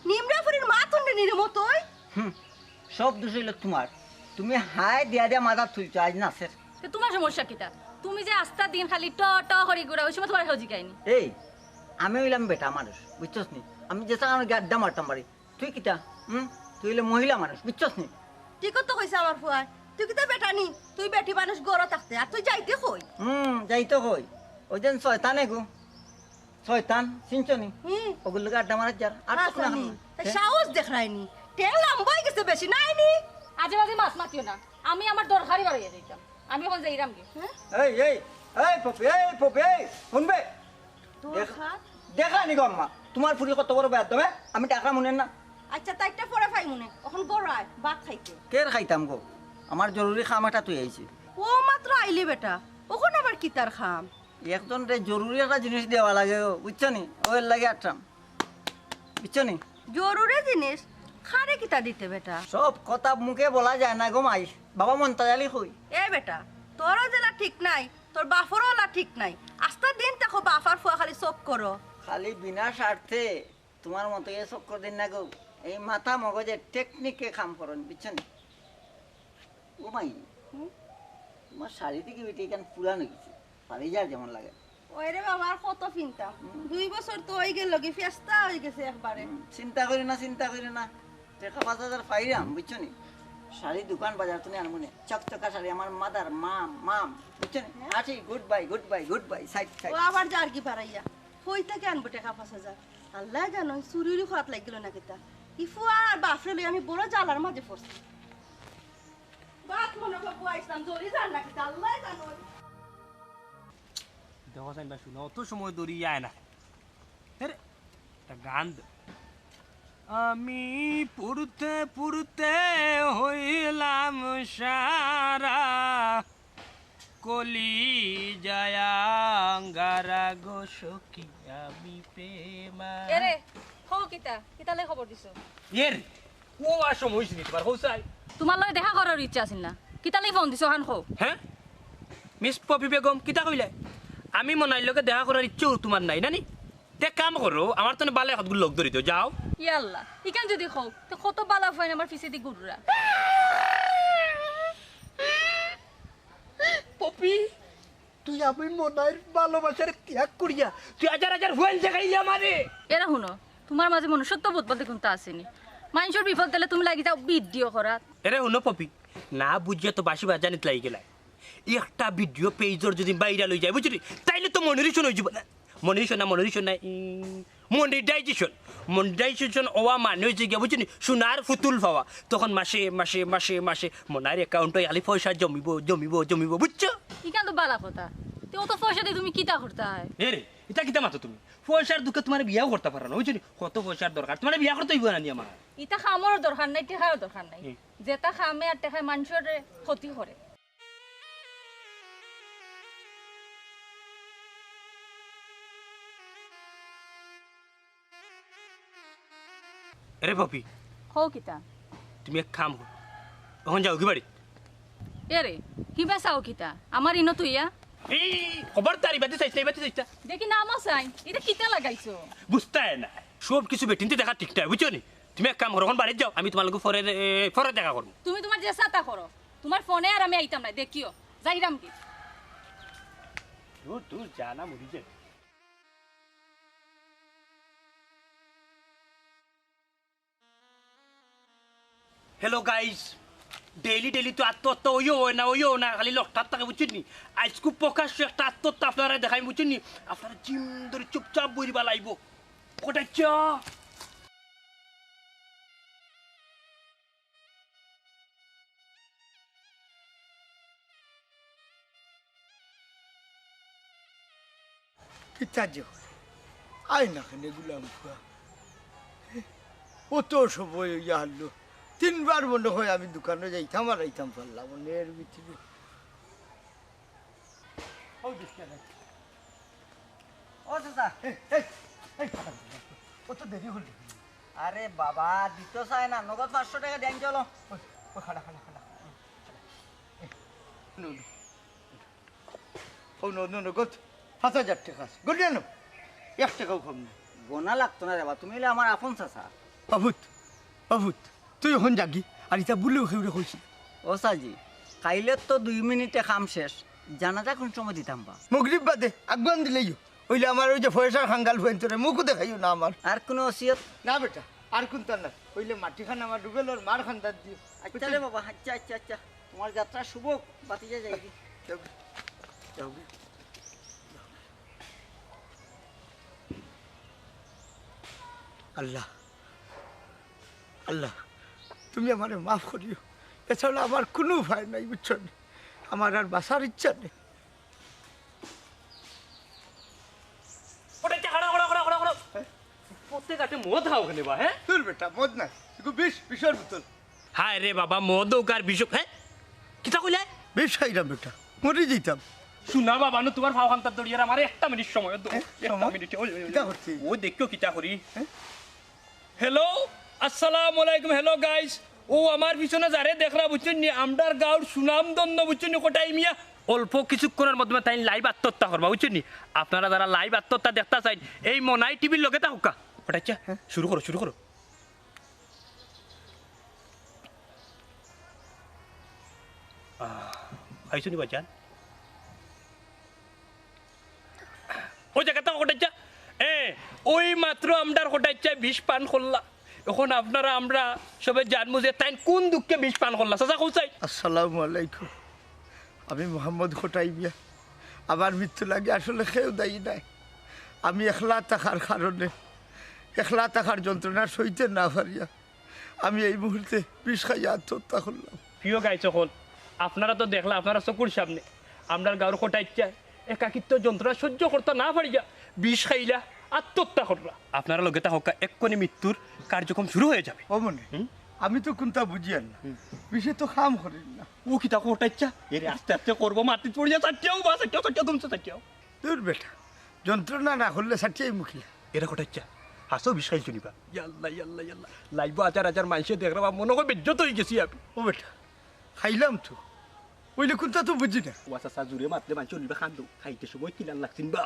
নিমরা ফুরির মা তুন্ডে নিরে মতই। হুম, সব দোষ অইলো তুমার। তুমি হায় দিয়া দিয়া মাথা তুলছো আইজ নাসের। তে তুমার সমস্যা কিতা? তুমি যে আস্তা দিন খালি ট ট করি ঘুরাও, ওই সময় তুমারে কেউ জিগায়নি। এই, আমি অইলাম বেটা মানুষ, বুঝছস নি? আমি যেতা কারণে আড্ডা মারতাম পারি। তুই কিতা? হুম? তুই অইলে মহিলা মানুষ, বুঝছস নি? ঠিকউ তো কইছে আমার ফুয়ায়। তুই কিতা বেটা নি? তুই বেটি মানুষ ঘরো থাকতে, আর তুই যাইতে কই? হুম, যাইতে কই? ওই দিন শয়তান এগু। শয়তান, চিনছো নি? হুম। ওগুর লগে আড্ডা মারার যার। আর তো আচ্ছা, কোনো নি। তা হ্যাঁ? সাহস দেখরায়নি। টেল লম্বা অই গেছে বেশি, নায় নি? আজে বাজে মাত মাতিও না। আমি আমার দরকারি বারইয়া যাইতাম। আমি অখন যাইরাম গি। হ্যাঁ? এই, এই, এই পপি, এই পপি, এই, হুনবে? দরকার? দেখা নি গো আম্মা, তুমার ফুরি কত বড় বেয়াদব, হ্যাঁ? আমি টাকা মনে না। আচ্ছা, তাইরটা পরে পাইমুনে, অখন ঘরো আয়, ভাত খাইতে। কের খাইতাম গো? আমার জরুরি কাম একটা তুই আইছি। ও মাত্র আইলি বেটা, অখন আবার কিতার কাম? একজনরে জরুরি একটা জিনিস দেওয়া লাগে গো, বুঝছো নি? ওর লাগে আটরাম, বুঝছো নি? জরুরি জিনিস? কারে কিতা দিতে বেটা? সব কথা মুখে বলা যায় না গো মাই। বাবা মন্তাজ আলী কই? এ বেটা, তোরও যেলা ঠিক নাই, তোর বাফরও অলা ঠিক নাই। আস্তা দিন থাকো বাফ আর ফুয়া খালি চক্করো। খালি বিনা স্বার্থে তুমার মতো এ চক্কর দিন না গো। এই মাথা মগজে টেকনিকে কাম করইন, বুঝছো নি? ও মাই, হুম? তুমার শাড়ি দেখি বেটি ইখান পুরান অই গেছে, পালিজার যেমন লাগে। ওই রে বাবা, আর কত ফিনতাম? হুম। দুই বছর তো অই গেল গি, ফেস্তা অই গেছে একবারে। হুম, চিন্তা করি না, চিন্তা করি না, টেকা পাঁচ হাজার পাইরাম, বুঝছো নি? শাড়ি দোকান বাজার তো আনমুনে, চকচকা শাড়ি, আমার মাদার, মাম, মাম, বুঝছো নি? হ্যাঁ? আসি, good bye, good bye, good bye, side, side. ও আবার যার গি বারইয়া, কই থাকি আনবো টেকা পাঁচ হাজার? আল্লায় জানইন, চুরির খরাত লাগি গেল না কিতা? ই ফুয়া আর বাফরে লই আমি বড় জ্বালার মাঝে পড়ছি। বাত মনে হয় বুয়া ইসলাম জরি যার না কিতা, আল্লায় জানইন। দেখো চাইন বা শুনো, অত সময় ধরি আয় না। আরে, একটা গান দে। আমি পড়তে পড়তে হইলাম সারা, কলি যায় আঙ্গারা গো সখী আমি প্রেমা। এরে, হো কিতা? কিতা লাই খবর দিছো? এরে, ও আর সময় হইছে নি তুমার, হো চাই। তুমার লগে দেখা করার ইচ্ছা আছিল না, কিতা লাই ফোন দিছো অখান কও। হ্যাঁ? মিস পপি বেগম, কিতা কইলায়? আমি মনাইর লগে দেখা করার ইচ্ছাও তুমার নাই, না নি? তে কাম করো, আমার তনে বালা কতগুর লগ ধরি দেও, যাও। ইয়াল্লা, ইখান যদি কও, তে কত বালা ফুয়াইন আমার পিছেদি ঘুররা। পপি, তুই আমি মনাইর ভালোবাসারে ত্যাগ করিয়া তুই হাজার হাজার ফুয়াইন দেখাইলি আমারে। এরে হুনো, তুমার মাঝে মনুষ্যত্ব বোধ বলতে কুন্তা আছে নি। মাইনষর বিপদ দেখলে তুমি লাগি যাও ভিডিও করাত। এরে হুনো পপি, না বুঝিয়া তো বাঁশি বাজানিত লাগি গেলায়। একটা ভিডিও পেজর যদি ভাইরাল অই যায়, বুঝছো নি? তাইলে তো মনির হুসেন অই যিবো না। মনির হুসেন না, মনির হুসেন না, ই, মনিটাইজেশন। মনিটাইজেশন অওয়া মানে অইছে গিয়া, বুঝছো নি? সোনার ফুতুল পাওয়া। তখন মাসে, মাসে, মাসে, মাসে মনাইর অ্যাকাউন্টো খালি পয়সা জমিবো, জমিবো, জমিবো, বুঝছো? ইখান তো বালা কথা। তে অত পয়সা দি তুমি কিতা করতায়? এরে, ইতা কিতা মাতো তুমি? পয়সার দুখে তুমারে বিয়াও করতাম পাররাম না, বুঝছো নি? কত পয়সার দরকার, তুমারে বিয়া করতে অইবো না নি আমার? ইতা কামরও দরকার নাই, টেকারও দরকার নাই। হুম। যেতা কামে আর টেকায় মানষর ক্ষতি করে। এরে পপি। কও কিতা? তুমি এক কাম করো, অখন যাও গি বাড়িত। এরে, কিবা চাও কিতা? আমার ইনো থইয়া? এই, খবরদার, ইবাদি চাইছ না, ইবাদি চাইছ না। দেখি না, আমার চাই, ইটা কিতা লাগাইছো? বুঝতায় না, সব কিছু বেটিন্তে দেখা ঠিক নায়, বুঝছো নি? তুমি এক কাম করো, অখন বাড়িত যাও, আমি তুমার লগে পরে, এ, পরে দেখা করমু। তুমি তুমার যে সাতা করো, তুমার ফোনে আর আমি আইতাম না, দেখিও, যাইরাম গি। দূর, দূর, যা না, মরি যাই। Hello guys, daily daily তো আত্মহত্যা অইও অয় না, অইও না, খালি লকটাত থাকে, বুঝছইন নি? আইজকু প্রকাশ্য একটা আত্মহত্যা আপনারারে দেখাইমু, বুঝছইন নি? আপনারা জিম ধরি চুপচাপ বইবা লাগবো। কটাচ্ছ? কিতা যে হয়? আয় না কেনে গুলাম ফুয়া? অত সময় অইয়া হারলো। তিনবার মনে হয় আমি দোকানো যাইতাম আর আইতাম পারলাম না এর ভিতরে। ও দুষ্টা নাই। ও চাচা। এই, এই, এই, অত দেরি হইল। আরে বাবা, দিতো চায় না, নগদ পাঁচশো টেকা দেন চলো। ওই, ওই, খাড়া, খাড়া, খাড়া। No, no. ও নো, নো, নগদ পাঁচ হাজার টেকা আছে। গনিয়া নো, এক টেকাও কম নাই। গনা লাগতো না রে বা, তুমি অইলে আমার আপন চাচা। অভূত, অভূত, তুই অখন যাগি, আর ইতা বুলেও কেউরে কইস না। ও চাচি, কাইলে তো দুই মিনিটে কাম শেষ, জানাজা কোন সময় দিতাম বা? মগরিব বাদে আগুয়ান দিলেইও। অইলে আমার ওই যে পয়সার কাঙ্গাল ফুয়াইন্তরে মুখও দেখাইও না আমার। আর কোনো ওসিয়ত? না বেটা, আর কুনতা না। অইলে মাটিখান আমার ডুবেলর মার কান্দাত দিও। আচ্ছা রে বাবা, আচ্ছা, আচ্ছা, আচ্ছা। তোমার যাত্রা শুভ হোক, বাতিজা যাইগি। যাওগি, যাওগি। আল্লাহ, আল্লাহ, তুমি আমারে মাফ করিও, এছাড়া আমার কুনু উপায় নাই, বুঝছো নি? আমার আর বাঁচার ইচ্ছা নেই। ওটা একটা খাড়া, খাড়া, খাড়া, খাড়া, খাড়া। পথে ঘাটে মদ খাও কেনে বা, হ্যাঁ? দূর বেটা, মদ না, এগু বিষ, বিষর বোতল। হায় রে বাবা, মদ হোক আর বিষ হোক, হ্যাঁ? কিতা কইলে? বিষ খাইরাম বেটা, মরি যাইতাম। শুনা বাবা, নু তোমার ফাও কান্দাত ধরিয়ার আমারে একটা মিনিট সময় দেও। হ্যাঁ? একটা সময়? মিনিট, ওই, ওই, ওই, কিতা ওই। করছি? ও দেখিও কিতা করি। হ্যাঁ? হ্যালো, আসসালামু আলাইকুম। হ্যালো গাইস, ও আমার পিছনে যারে দেখরা বুঝছইন নি, আমরার গাঁওর সুনামধন্য বুঝছইন নি, কটাই মিয়া। অল্প কিছুক্ষণর মাধ্যমে তাইন live আত্মহত্যা করবা বুঝছইন নি। আপনারা যারা live আত্মহত্যা দেখতা চাইন, এই মনাই টিভির লগে থাকউক্কা। কটাই চা, হ্যাঁ? শুরু করো, শুরু করো। আহ, আইছো নি বাজান? ওই জাগাত থাকো কটাই চা। এ, ওই মাত্র আমরার কটাই চা বিষ পান করলা। অখন আপনারা আমরা সবে জানমু যে তাইন কোন দুঃখে বিষ পান করলা। চাচা, কও চাই। আসসালামু আলাইকুম। আমি মোহাম্মদ কটাই মিয়া। আমার মৃত্যু লাগি আসলে কেউ দায়ী নায়। আমি একলা থাকার কারণে, একলা থাকার যন্ত্রণা সইতে না পারিয়া আমি এই মুহূর্তে বিষ খাইয়া আত্মহত্যা করলাম। প্রিয় গাইস অকল, আপনারা তো দেখলা, আপনারা চকুর সামনে আমরার গাঁওর কটাই চায় একাকিত্ব যন্ত্রণা সহ্য করতা না পারিয়া বিষ খাইলা, আত্মহত্যা করলা। আপনারা লগে থাকউক্কা, এক্ষুনি মৃত্যুর কার্যক্রম শুরু হয়ে যাবে। ও মনে, হুম? আমি তো কুনতা বুঝিয়ার না। হুম। বিষে তো কাম করের না। ও কিতা কটাই চা? এরে আস্তে আস্তে করবো, মাটিত পড়িয়া চাটিয়াও বা, চাটিয়াও, চাটিয়াও, তুমছে চাটিয়াও। দূর বেটা, যন্ত্রণা না করলে চাটিয়াইমু কিলা। এরা কটাই চা? হাছাউ বিষ খাইছো নি বা? ইয়াল্লা, ইয়াল্লা, ইয়াল্লা। Live-ও হাজার হাজার মানষে দেখরা বা, মনো কয় বেইজ্জত অইগেছি আমি। ও বেটা, খাইলাম তো। অইলে কুনতা তো বুঝি না। ও আচ্ছা, আচ্ছা, জুরে মাতলে মানষে অইলে বা কান্দো। খাইতে সময় কিলান লাগছে নি বা?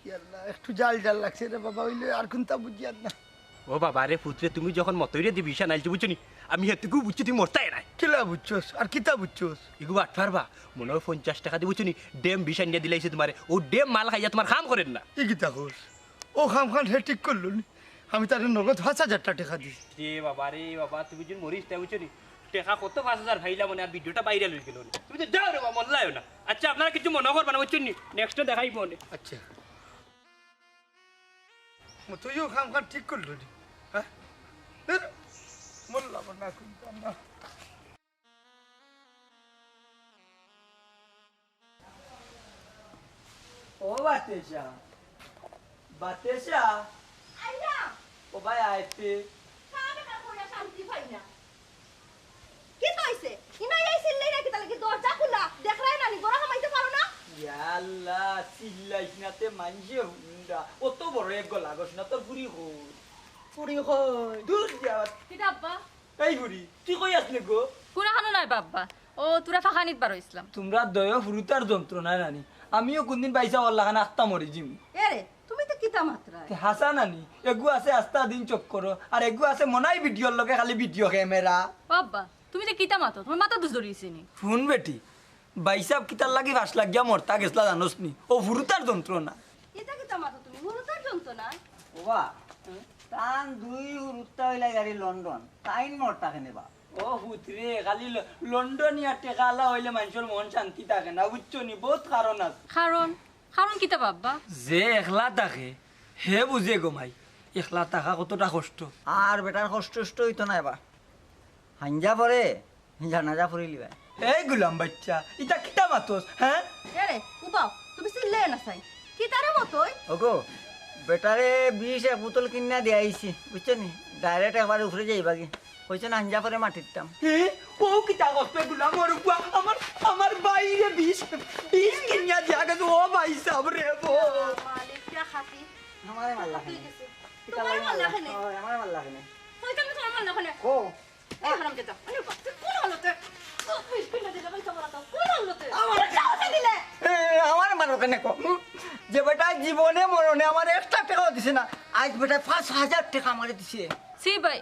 ইয়াল্লা, একটু জাল জাল লাগছে রে বাবা, অইলে আর কুনতা বুঝিয়ার না। ও বাবা রে, পুতরে, তুমি যখন মতইরে দি বিষ আনাইলছো, বুঝছো নি? আমি হেতুকু বুঝছি তুমি মরতায় নায়। কিলা বুঝছস? আর কিতা বুঝছস? ইগু বাটপার বা, মনো কয় পঞ্চাশ টেকা দি, বুঝছো নি? ডেম বিষ আনিয়া দিলাইছে তোমারে, অউ ডেম মাল খাইয়া তোমার কাম করের না। ই কিতা কস? অউ কামখান হে ঠিক করলো নি? আমি তারে নগদ পাঁচ হাজার টেকা দিছি। রে বাবা রে বাবা, তুমি যদি মরিস তাই বুঝছো নি? টেকা কত পাঁচ হাজার পাইলা মনে, আর video-টা viral অইগেলো নি। তুমি তো যাও রে বাবা, মল্লায়ও না। আচ্ছা, আপনারা কিছু মনো করবা না, বুঝছো নি? Next-এ দেখাইমু নে। আচ্ছা। ও, তুইও কামখান ঠিক করলো নি, হ্যাঁ? ধুর, মরলাম না, কুনতা না। ও বাতেশা, বাতেশা। আইয়া। ও ভাই, আইতে। কার কার কইয়া শান্তি পাই না। কিতা অইছে? ইনো এই চিল্লাই না কিতার লাগি? দরজা খুলা, দেখরায় না নি, ঘরো হামাইতে পারো না? ইয়া আল্লাহ, চিল্লাইস না তে মানষে হুনরা। অত বড় এক গলা গছ না তোর ফুরি কই? ফুরি কই? দূর যা। কিতা আব্বা? এই ফুরি, তুই কই আছলে গো? কুনাখানো নায় বা আব্বা। ও, থুড়া ফাখানিত বার অইছলাম। তুমরা দয় ফুরুতার যন্ত্রণায় নানি। আমিও কুনদিন বাইছা অর লাখান আখতা মরি যিমু। এরে, তুমি তো কিতা মাতরায়? তে হাছা নানি, এগু আছে আস্তা দিন চক্কর, আর এগু আছে মনাই ভিডিওর লগে খালি ভিডিও ক্যামেরা। ও আব্বা, তুমি তো কিতা মাতো? তোমার মাথা দুষ ধরিছে নি? হুন বেটি, ভাইসাব কিতার লাগি ফাঁস লাগিয়া মরতা গেছলা জানোস নি? অউ ফুরুতার যন্ত্রণা। ইতা কিতা মাতো তুমি? ফুরুতার যন্ত্রণা? ওবা, তান দুই ফুরুতা অইলা গাড়ি লন্ডন, তাইন মরতা কেনে বা? ও ফুতরে, খালি ল-, লন্ডনিয়া টেকাআলা অইলে মানষর মন শান্তি থাকে না, বুঝছো নি? বউত কারণ আছে। কারণ? কারণ কিতা বা আব্বা? যে একলা থাকে, হে বুঝে গো মাই, একলা থাকা কতটা কষ্ট। আর বেটার কষ্ট-টষ্ট অইতো নায় বা। হাইঞ্জা পরে, জানাজা পড়িলিবায়। এই গুলাম বাইচ্চা, ইতা কিতা মাতস, হ্যাঁ? এরে, উবাও, তুমি চিল্লাইও না চাই। কিতারে মতই? ওগো, বেটারে বিষ এক বোতল কিনিয়া দিয়া আইছি, বুঝছো নি? Direct একবার উপরে যাইবাগি। কইছে না, হাইঞ্জা পরে মাটির তাম। এ, অউ কিতা কস বে গুলাম, ওরে বুয়া, আমার, আমার ভাইরে বিষ, বিষ কিনিয়া দিয়া গেছে, ও ভাইসাব রে, ও। মালিক, কিয়া খাসি? আমারে মারলা কেনে? কিতা তোমারে মারলা কেনে? ও, আমারে মারলা কেনে? তুই কেন তোমার মারলে ওখানে? ও, এই হারামজাদা, আরে বাপ, তুই কোন হালতে? তুই কোন হালতে? কোন হালতে? আমার সাহসে দিলে? এ, আমার মারো কেনে কও? হুম? যে বেটা জীবনে মরণে আমার একটা টেকাও দিছে না, আইজ বেটা পাঁচ হাজার টেকা আমারে দিছে। ছি ভাই,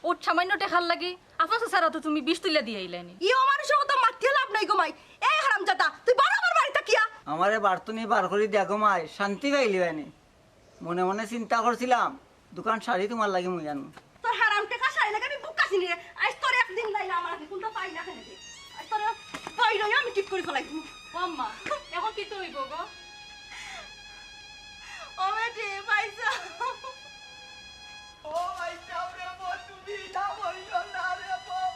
ওর সামান্য টেকার লাগি আফা চাচার আতো তুমি বিষ তুলিয়া দিয়া আইলায়নি। ইও মানুষর কথা মাতিয়া লাভ নাই গো মাই। এই হারামজাদা, তুই বার আমার বাড়ি থাকিয়া। আমারে বাড়ি থনে বার করি দিয়া গো মাই, শান্তি পাইলিবায়নি। মনে মনে চিন্তা করছিলাম, দুখান শাড়ি তোমার লাগি মুই আনমু। তোর হারাম টেকা শাড়ি লাগে আমি বুক কাছি নিয়ে। আজ তোর একদিন লাইলে আমার আছে, কোনটা পাই না কেনে রে? আজ তোর পাই রই আমি ঠিক করি ফেলাই। ও আম্মা, এখন কিতা অইবো গো? ও বেটি, পয়সা। ও ভাই সাহেব রে, বউ তুমি না বলিও না রে বউ।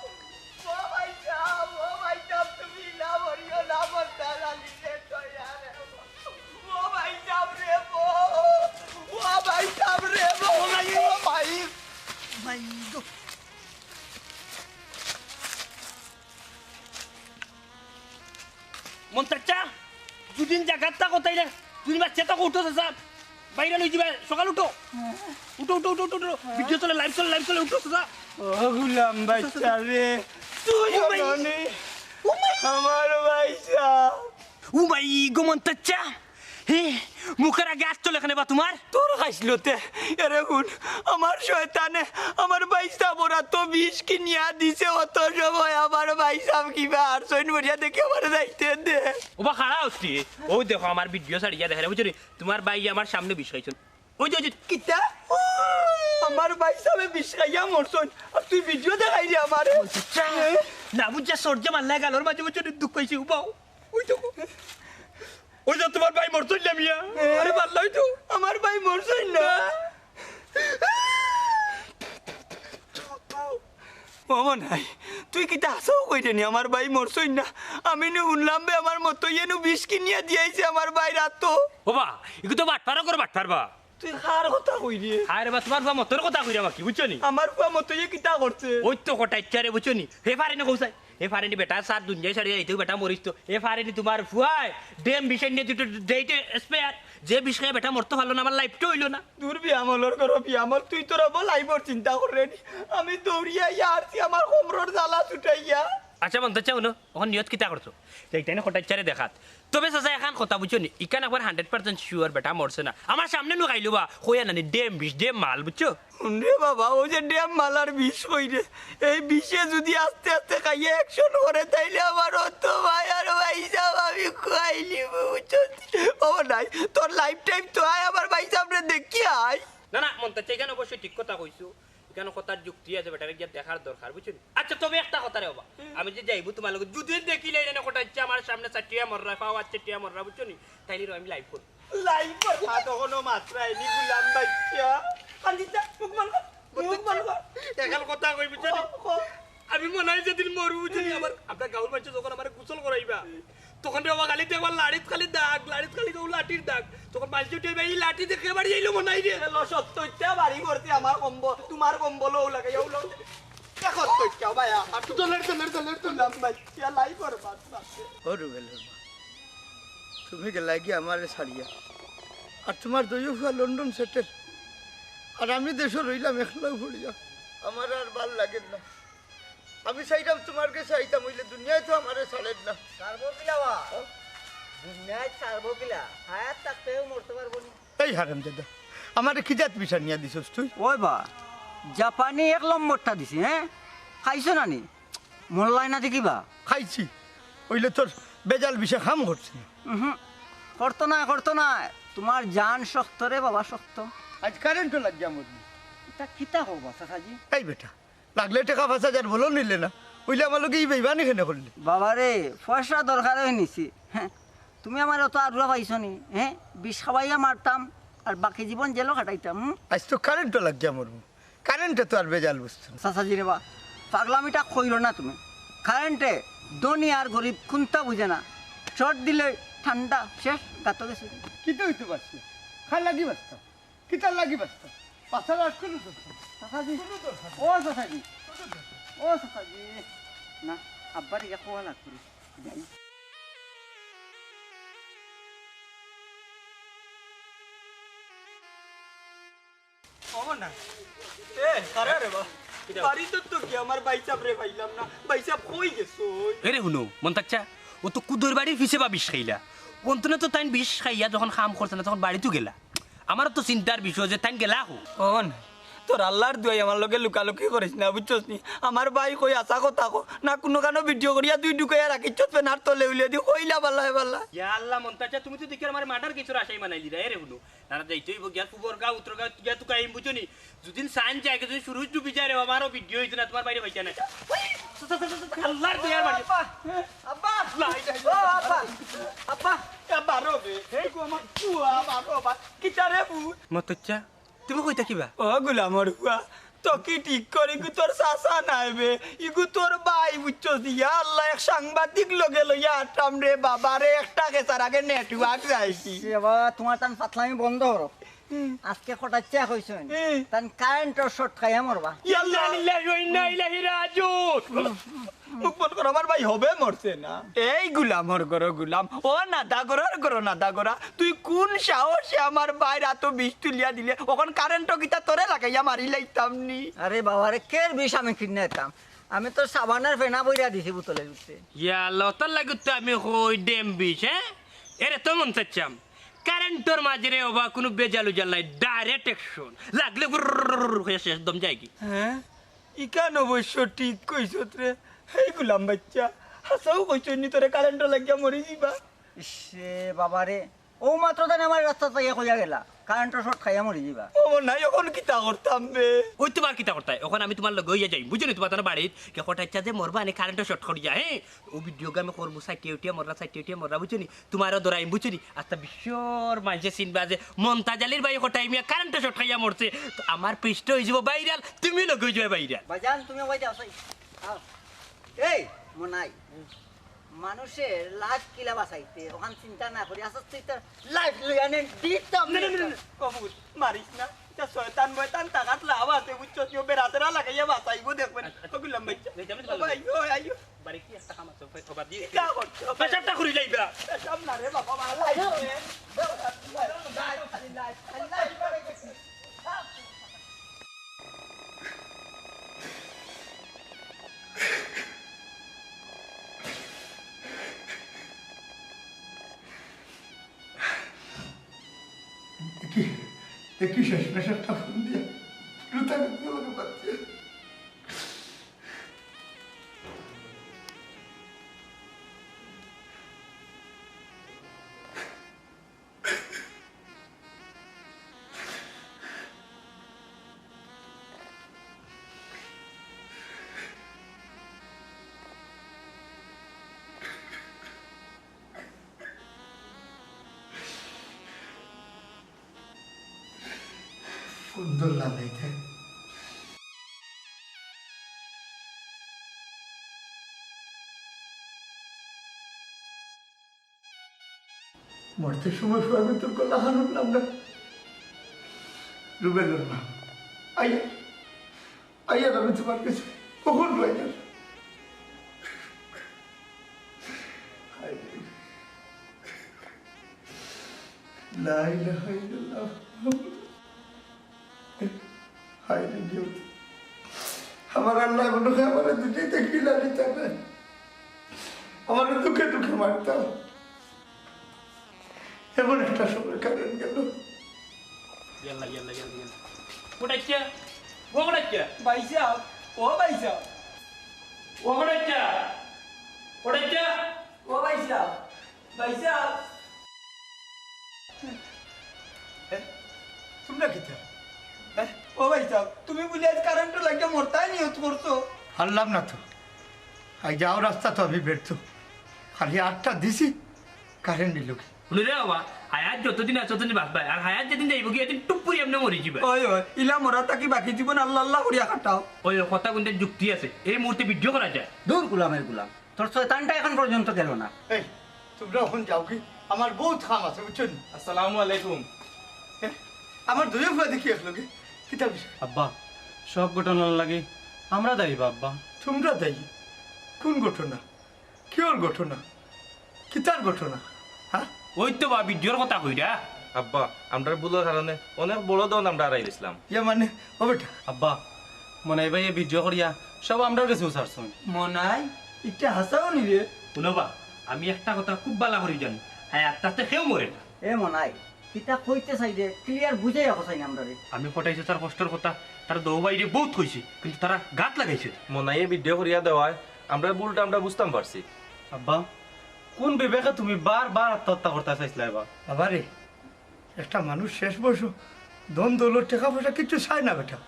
ও ভাই সাহেব, ও ভাই সাহেব তুমি না বলিও না, বলতা লাগি রে, কইরা রে বউ। ও ভাই সাহেব রে বউ, ও ভাই সাহেব রে বউ, ও ভাই, ও ভাই, ভাই গো। মন্তাচ্চা, দুদিন জাগাত থাকো তাইলে, দুদিন বাচ্চা থাকো, উঠো চাচা, বাইরে লই যাবে, সকাল উঠো, উঠো, উঠো, উঠো, উঠো, ভিডিও চলে, লাইভ চলে, লাইভ চলে, উঠো চাচা। ও গুলাম বাচ্চা রে, তুই ও ভাই। হলো নি ও ভাই। আমার ভাই সাহেব। ও ভাই, গো মন্তাচ্চা, হে, মুখের আগে আত চলে কেনে বা তোমার? তোর খাইছলতে, এরে হুন, আমার শয়তানে আমার ভাই সাহেবর আতো বিষ কিনিয়া দিছে, অত সময় আমার ভাই সাহেব কিবা আর সইন মরিয়া দেখি আমার যাইতে দে। ওবা খাড়া হচ্ছি, ও দেখো আমার ভিডিও ছাড়িয়া দেখে, বুঝছো নি? তোমার ভাই আমার সামনে বিষ খাইছইন। ওই যে, ওই যে, কিতা? আমার ভাই সাহেব বিষ খাইয়া মরছইন, আর তুই ভিডিও দেখাই রে আমারে। না বুঝছে, সর্যে মারলে গালর মাঝে বুঝছো নি দুঃখ হইছে, উবাও। ওই দেখো। ওই যে তোমার ভাই মরছইন না মিয়া? আরে পাল্লাই তো। আমার ভাই মরছইন না। ও মনাই, তুই কিতা হাছাউ কইরে নি? আমার ভাই মরছইন না। আমি নু হুনলাম বে আমার মতইয়ে নু বিষ কিনিয়া দিয়াইছে আমার ভাইর আতো। ওবা, ইগু তো বাটপারও করে বাটপার বা। তুই কার কথা কইরে? আরে বা তোমার ফুয়া মতর কথা কইরা বাকি, বুঝছো নি? আমার ফুয়া মতইয়ে কিতা করছে? ওই তো কটাইচ্চা রে, বুঝছো নি? হে পারে নি কৌসাই। হে পারে নি বেটা, সাত দুনিয়া ছাড়িয়া আইতেও বেটা মরিস তো। হে পারে নি তোমার ফুয়ায় ডেম বিষ আনিয়া দুটো ডেটে স্পেয়ার। যে বিষ খাইয়া বেটা মরতো পারলো না, আমার লাইফটা হইলো না। দূর বিয়ামলর করো বিয়ামল, তুই তোরা বল আইবর চিন্তা করে নি। আমি দৌড়িয়া ইয়া আরছি আমার কোমরর জ্বালা ছুটাইয়া। আচ্ছা মন্তাচ্চা, হুনো, অখন নিয়ত কিতা করছো? যে ইটাইনে কটাইচ্চারে দেখাত। তবে চাচা, এখান কথা বুঝছো নি? ইখান একবার হান্ড্রেড পার্সেন্ট শিওর বেটা মরছে না। আমার সামনে নু খাইলো বা, কইয়া নানি, ডেম বিষ, ডেম মাল, বুঝছো? হুন রে বাবা, ও যে ডেম মালার বিষ কইরে, এই বিষে যদি আস্তে আস্তে খাইয়া অ্যাকশন করে, তাইলে আমার অত ভাই আর ভাই সাহেব আমি খুয়াইলি, বুঝছো? ও নাই, তোর লাইফ টাইম তো আয়, আমার ভাই সাহেবরে দেখি আয়। না, না, মন্তাচ্চা, ইখান অবশ্যই ঠিক কথা কইছো। ইখান কথার যুক্তি আছে, বেটারে গিয়া দেখার দরকার, বুঝছো নি? আচ্ছা, তবে একটা কথা রে বাবা, আমি যে যাইবো তোমার লগে, যদি দেখি লাইনে কটাইচ্চা আমার সামনে চাটিয়া মররা, পাও আর চাটিয়া মররা, বুঝছো নি? তাইলে রে আমি লাইভ করবো। লাইভ করবো? আর তখনও মাত্রায় নি গুলাম বাচ্চা। কান্দিস না, মুখ বন্ধ কর, মুখ বন্ধ কর। এখন কথা কই, বুঝছো নি? ক, ক। আমি মনে হয় যেদিন মরবো, বুঝছো নি? আমার, আপনার গাঁওর মানুষে যখন আমার গোসল করাইবা, তখন রে বাবা খালি দেখবা লাড়িত খালি দাগ, লাড়িত খালি ও লাঠির দাগ। তখন মাইনষে উঠে এই লাঠি দেখে বাড়ি যাইলো মনে হয় রে। এলো সত্য ইচ্ছা বাড়ি করতে আমার কম্বল, তোমার কম্বল ও লাগে, ও লাগে। দেখো তো ইচ্ছা ভাই, আর তো লেট, লেট, লেট, লেট। লাম ভাই, ইয়া লাই করবা, বাপরে। ও রুবেল মা, তুমি গেলায় গি আমারে ছাড়িয়া, আর তোমার দুইও ফুয়া লন্ডন সেটেল, আর আমি দেশো রইলাম একলাউ পড়িয়া। আমার আর ভালা লাগের না। আমি চাইরাম তোমার গেছে আইতাম, অইলে দুনিয়ায় তো আমারে ছাড়ের না। ছাড়বো কিলা বা? হ্যাঁ? দুনিয়ায় ছাড়বো কিলা? হায়াত থাকতেও মরতে পারবো নি। এই হারামজাদা, আমারে কি জাত বিষ আনিয়া দিছস তুই? ওই বা, জাপানি এক নম্বরটা দিছি, হ্যাঁ? খাইছো না নি? মরলায় না দেখি বা। খাইছি, অইলে তোর বেজাল বিষে কাম করছে না। উহুম, করতো না, করতো না। তোমার জান শক্ত রে বাবা, শক্ত। আইজ কারেন্টও লাগিয়া মরবি। ইতা কিতা কও বা, চাচাজি? এই বেটা, লাগলে টেকা পাঁচ হাজার বলো নিলে না, অইলে আমার লগে ই বেইমানি কেনে করলে? বাবারে, পয়সা দরকারে নিছি। হ্যাঁ, তুমি আমারে অত আরুয়া পাইছো নি? হ্যাঁ, বিষ খাওয়াইয়া মারতাম, আর বাকি জীবন জেলো কাটাইতাম। হুম? আইজ তো কারেন্টও লাগিয়া মরবো, কারেন্টে তো আর বেজাল বুঝতো না। চাচাজি রে বা, পাগলামিটা কইরো না তুমি। কারেন্টে ধনী আর গরিব কুন্তা বুঝে না। শর্ট দিলে ঠান্ডা, শেষ, গাতো গেছে। কিতা অইতো পারছে? কার লাগি বাঁচতাম? কিতার লাগি বাঁচতাম? বাঁচার আর কোনো দরকার নেই। চাচাজি। কোনো দরকার নেই। ও চাচাজি। কোনো দরকার নেই। ও চাচাজি। না, আব্বারে গিয়া কওয়া লাগবো রে। যাই। না। এ, কারা রে বা? কিতা? বাড়িত তো কি আমার ভাইসাবরে পাইলাম না। ভাইসাব কই গেছইন? এরে হুনো, মন্তাচ্চা, অউ তো কুদর বাড়ির পিছে বা বিষ খাইলা। অন্তত তো তাইন বিষ খাইয়া যখন কাম করছে না, তখন বাড়িত গেলা। আমারও তো চিন্তার বিষয় যে তাইন গেলা কই। অন, তোর আল্লার দুয়াই আমার লগে লুকালুকি করিস না, বুঝছস নি? আমার ভাই কই হাছা কথা ক, না কুনুখানো ভিডিও করিয়া তুই ঢুকাইয়া রাখিছস ফেনার তলে উলিয়া দি কইলা বালায় বালা। ইয়া আল্লাহ, মন্তাচ্চা, তুমি তো দেখি আমার মার্ডার কেসর আসামি বানাইলিরায়, এরে হুনো। তারা যাইতে অইবো গিয়া, কুবর গাঁও, উত্তর গাঁও, গিয়া তুকাই আইমু, বুঝছো নি? যুদি সান যায়, যুদি সুরুজ ডুবি যায় রে, আমারও ভিডিও অইতো না, তুমার বাইরে পাইতা না। আল্লার দয়ার বাড়ি। আব্বা, আব্বা, ও আব্বা, আব্বা, এ বারো বে, এই গো আমার ফুয়া, বারো বা, কিতা রে ফুয়া? মন্তাচ্চা, তুমি কইতা কিবা? ও গুলামর ফুয়া, তো কি ঠিক করি, ইগু তোর চাচা নায় বে, ইগু তোর ভাই, বুঝছস? ইয়া আল্লাহ, এক সাংবাদিক লগে লইয়া আটাম রে বাবা রে, একটা কেসার আগে নেটওয়ার্ক যাইছি। এ বাবা, তুমার তান ফাতলামি বন্ধ করো। হুম। আজকে কটাচ্চা কইছইন, হুম। তান কারেন্টর শর্ট খাইয়া মরবা। ইয়া আল্লাহ। ইন্না লিল্লাহি ওয়া ইন্না ইলাইহি রাজিউন। মুখ বন্ধ কর, আমার ভাই হবে মরছে না। এই গুলামর ঘরো গুলাম, ও নাদা ঘরর ঘরো নাদা ঘরা, তুই কুন সাহসে আমার ভাইর আতো বিষ তুলিয়া দিলে? অখন কারেন্টও কিতা তোরে লাগাইয়া মারি লাইতাম নি? আরে বাবা রে, কের বিষ আমি কিনিয়া দিতাম? আমি তো সাবানর ফেনা বইরা দিছি বোতলর ভিতরে। ইয়া আল্লাহ, অতার লাগি তো আমি কই ডেম বিষ, হ্যাঁ? এরে তো মন্তাচ্চা, কারেন্টর মাঝে রে বাবা কুনু ভেজাল উজাল নাই, ডাইরেক্ট অ্যাকশন। লাগলে গুরুরুরুরু কইয়া শেষ দম যায়গি। হ্যাঁ? ইখান অবশ্য ঠিক কইছত রে। হেই গুলাম বাইচ্চা, হাছাউ কইছইন নি তোরে কারেন্টর লাগিয়া মরি যিবা? ইস রে বাবা রে, অউ মাত্র তাইন আমারে রাস্তাত পাইয়া কইয়া গেলা, কারেন্টর শর্ট খাইয়া মরি যিবা। ও নাই, অখন কিতা করতাম বে? অউ তুমার কিতা করতায়? অখন আমি তুমার লগে অইয়া যাইমু, বুঝছো নি? তুমার তান বাড়িত কে কটাইচ্ছা যে মরবা নে কারেন্টর শর্ট করিয়া, হ্যাঁ? অউ ভিডিও গি আমি করমু, চাইট্টা উঠিয়া মররা, চাইট্টা উঠিয়া মররা, বুঝছো নি? তুমারেও ধরাইমু, বুঝছো নি? আস্তা বিশ্বর মাইনষে চিনবা যে মন্তাজ আলির ভাই কটাই মিয়া কারেন্টর শর্ট খাইয়া মরছে। তো আমার পেজটা অইযিবো ভাইরাল, তুমিও লগে অইযিবায় ভাইরাল। ভাইজান, তুমি ওই যাও, সেই। আও। এই, মনাই। মানুষের লাইফ কিলা বাঁচাইতে, অখান চিন্তা না করি, আস্তে আস্তে তার লাইফ লইয়া নেন, দিতাম না, না, না, না। না। কবুল, মারিস না। ইটা শয়তান ময়তান, তাকাত লাভ আছে, বুঝছো? কেউ বেড়াতেরা লাগাইয়া বাঁচাইবো, দেখবেন। আচ্ছা, আচ্ছা। তো গুলাম বাইচ্চা। এই, যাবেন তো ও ভাই, ভাই। আইও, আইও। বাড়ি কি একটা কাম আছে, ওই খবর দিয়ে। কিতা করছো? পেশাবটা করি লাইবা। পেশাব না রে বাবা, ভালা লাগছে। খালি লাইফ, খালি লাইফ, খালি লাইফ। দেখি, দেখি শেষমেশ একটা ফোন দিয়া রুতাকে দিয়ে আমাকে বাদ দিয়ে। সুন্দর লাগাইতে। মরতে সময় আমি তোর গলা হারাম নাম না। রুবেলর মা। আইয়া, আইয়া আমি তোমার কাছে কখন পাইলাম? লা ইলাহা ইল্লাল্লাহ। হায় রে নিয়তি। আমার আল্লাহ মনে হয় আমার দুনিয়াতে কিলা নিতা না। আমার দুঃখে দুঃখে মারতাম। এমন একটা সময় কারেন্ট গেল। ইয়াল্লা, ইয়াল্লা, ইয়াল্লা, ইয়াল্লা। কোটাইচ্ছা? ও কোটাইচ্ছা? ভাইসাব, ও ভাইসাব। ও কোটাইচ্ছা? কোটাইচ্ছা? ও ভাইসাব, ভাইসাব। এ, তুমরা কিতা? এ, ও ভাইসাব, তুমি বুলে আইজ কারেন্টর লাগিয়া মরতায় নিয়ত করছো? পারলাম না তো। আইজ যাও রাস্তা তো আমি ব্যর্থ। খালি আটটা দিছি, কারেন্ট নিল কি? হুনো রে বাবা, হায়াত যতদিন আছে ততদিন বাঁচবায়, আর হায়াত যেদিন যাইবো গি, এদিন টুপ করি এমনে মরি যিবায়। ওই, ওই, ইলা মরা থাকি বাকি জীবন আল্লাহ আল্লাহ করিয়া কাটাও। ওই, ওই, কথা কুনটার যুক্তি আছে, এই মুহূর্তে ভিডিও করা যায়। দূর গুলামের গুলাম, তোর শয়তানটা এখন পর্যন্ত গেল না। এই, তুমরা অখন যাও গি, আমার বউত কাম আছে, বুঝছো নি? আসসালামু আলাইকুম। এ, আমার দুইও ফুয়া দেখি একলগে, কিতা বিষয়? আব্বা, সব ঘটনার লাগি আমরা দায়ী বা আব্বা। তুমরা দায়ী? কুন ঘটনা? কিওর ঘটনা? কিতার ঘটনা? হ্যাঁ? ওই তো বা ভিডিওর কথা কইরা। আব্বা, আমরার ভুলর কারণে অনেক বড় ধন আমরা হারাই দিছলাম। ইয়া মানে, ও বেটা। আব্বা, মনাই ভাইয়ে ভিডিও করিয়া সব আমরার গেছেউ ছাড়ছইন। মনাই, ইটা হাছাউ নি রে? হুনো বা, আমি একটা কথা খুব ভালা করি জানি, আয় আত্মাতে কেউ মরে না। এ মনাই, কিতা কইতে চাইরে ক্লিয়ার বুঝাইয়া কছাইন আমরারে। আমি কটাই চাচার কষ্টর কথা তার দৌ ভাইরে বউত কইছি, কিন্তু তারা গাত লাগাইছে। মনাইয়ে ভিডিও করিয়া দেওয়ায় আমরার ভুলটা আমরা বুঝতাম পারছি। আব্বা, কোন বিবেকে তুমি বারবার আত্মহত্যা করতা চাইছলায় বা? বাবারে, একটা মানুষ শেষ বয়স, ধন দৌলত, টেকা পয়সা কিচ্ছু চায় না বেটা,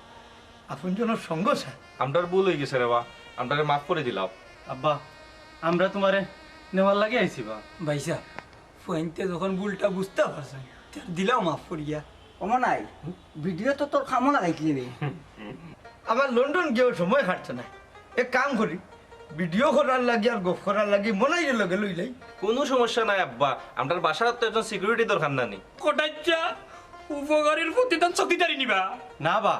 আপনজনর সঙ্গ চায়। আমরার ভুল অইগেছে রে বা, আমরারে মাফ করি দিলাও। আব্বা, আমরা তুমারে নেওয়ার লাগি আইছি বা। ভাইসাব, ফুয়াইন্তে যখন ভুলটা বুঝতা পারছইন, তে দিলাও মাফ করিয়া। ও মনাই, ভিডিও তো তোর কামো লাগাইছলি রে। আমার লন্ডন গিয়াও সময় কাটছে না, এক কাম করি, ভিডিও করার লাগি আর গফ করার লাগি মনাইরে লগে লইলাই। কুনু সমস্যা নাই আব্বা, আমরার বাসার তো একজন সিকিউরিটি দরকার না নি? কটাই চাচা, উপকারীর প্রতিদান চকিদারি নিবা? না বা,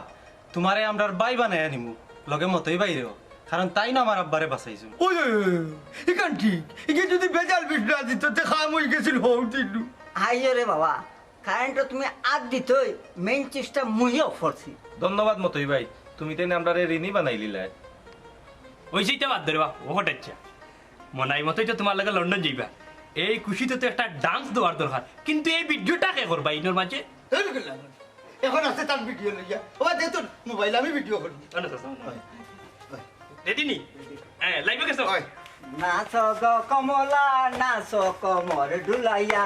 তুমারে আমরার ভাই বানাইয়া নিমু, লগে মতই ভাইরেও, কারণ তাইন আমার আব্বারে বাচাইছইন। ওই, ওই, ওই, ওই, ইখান ঠিক, ইগে যদি বেজাল বিষ না দিত, তে কাম অইগেছিল হউ দিলু। আইও রে বাবা, কারেন্টো তুমি আত দিতই, মেইন সুইচটা মুইও ফরছি। ধন্যবাদ মতই ভাই, তুমি তাইন আমরারে ঋণী বানাইলিলায়। ওই সেইটা বাদ দে রে বা, ও কটাই চাচা। মনাই মতই তো তুমার লগে লন্ডন যাইবা, এই খুশিতে তো একটা ডান্স দেওয়ার দরকার, কিন্তু এই ভিডিওটা কে করবা ইনোর মাঝে? এই লোকের লাগান। এখন আছে তার ভিডিও লইয়া। ও দে তোর মোবাইল, আমি ভিডিও করবো। রেডি নি? হ্যাঁ, লাইভে গেছো? নাচো গো কমলা, নাচো কমর ডুলাইয়া।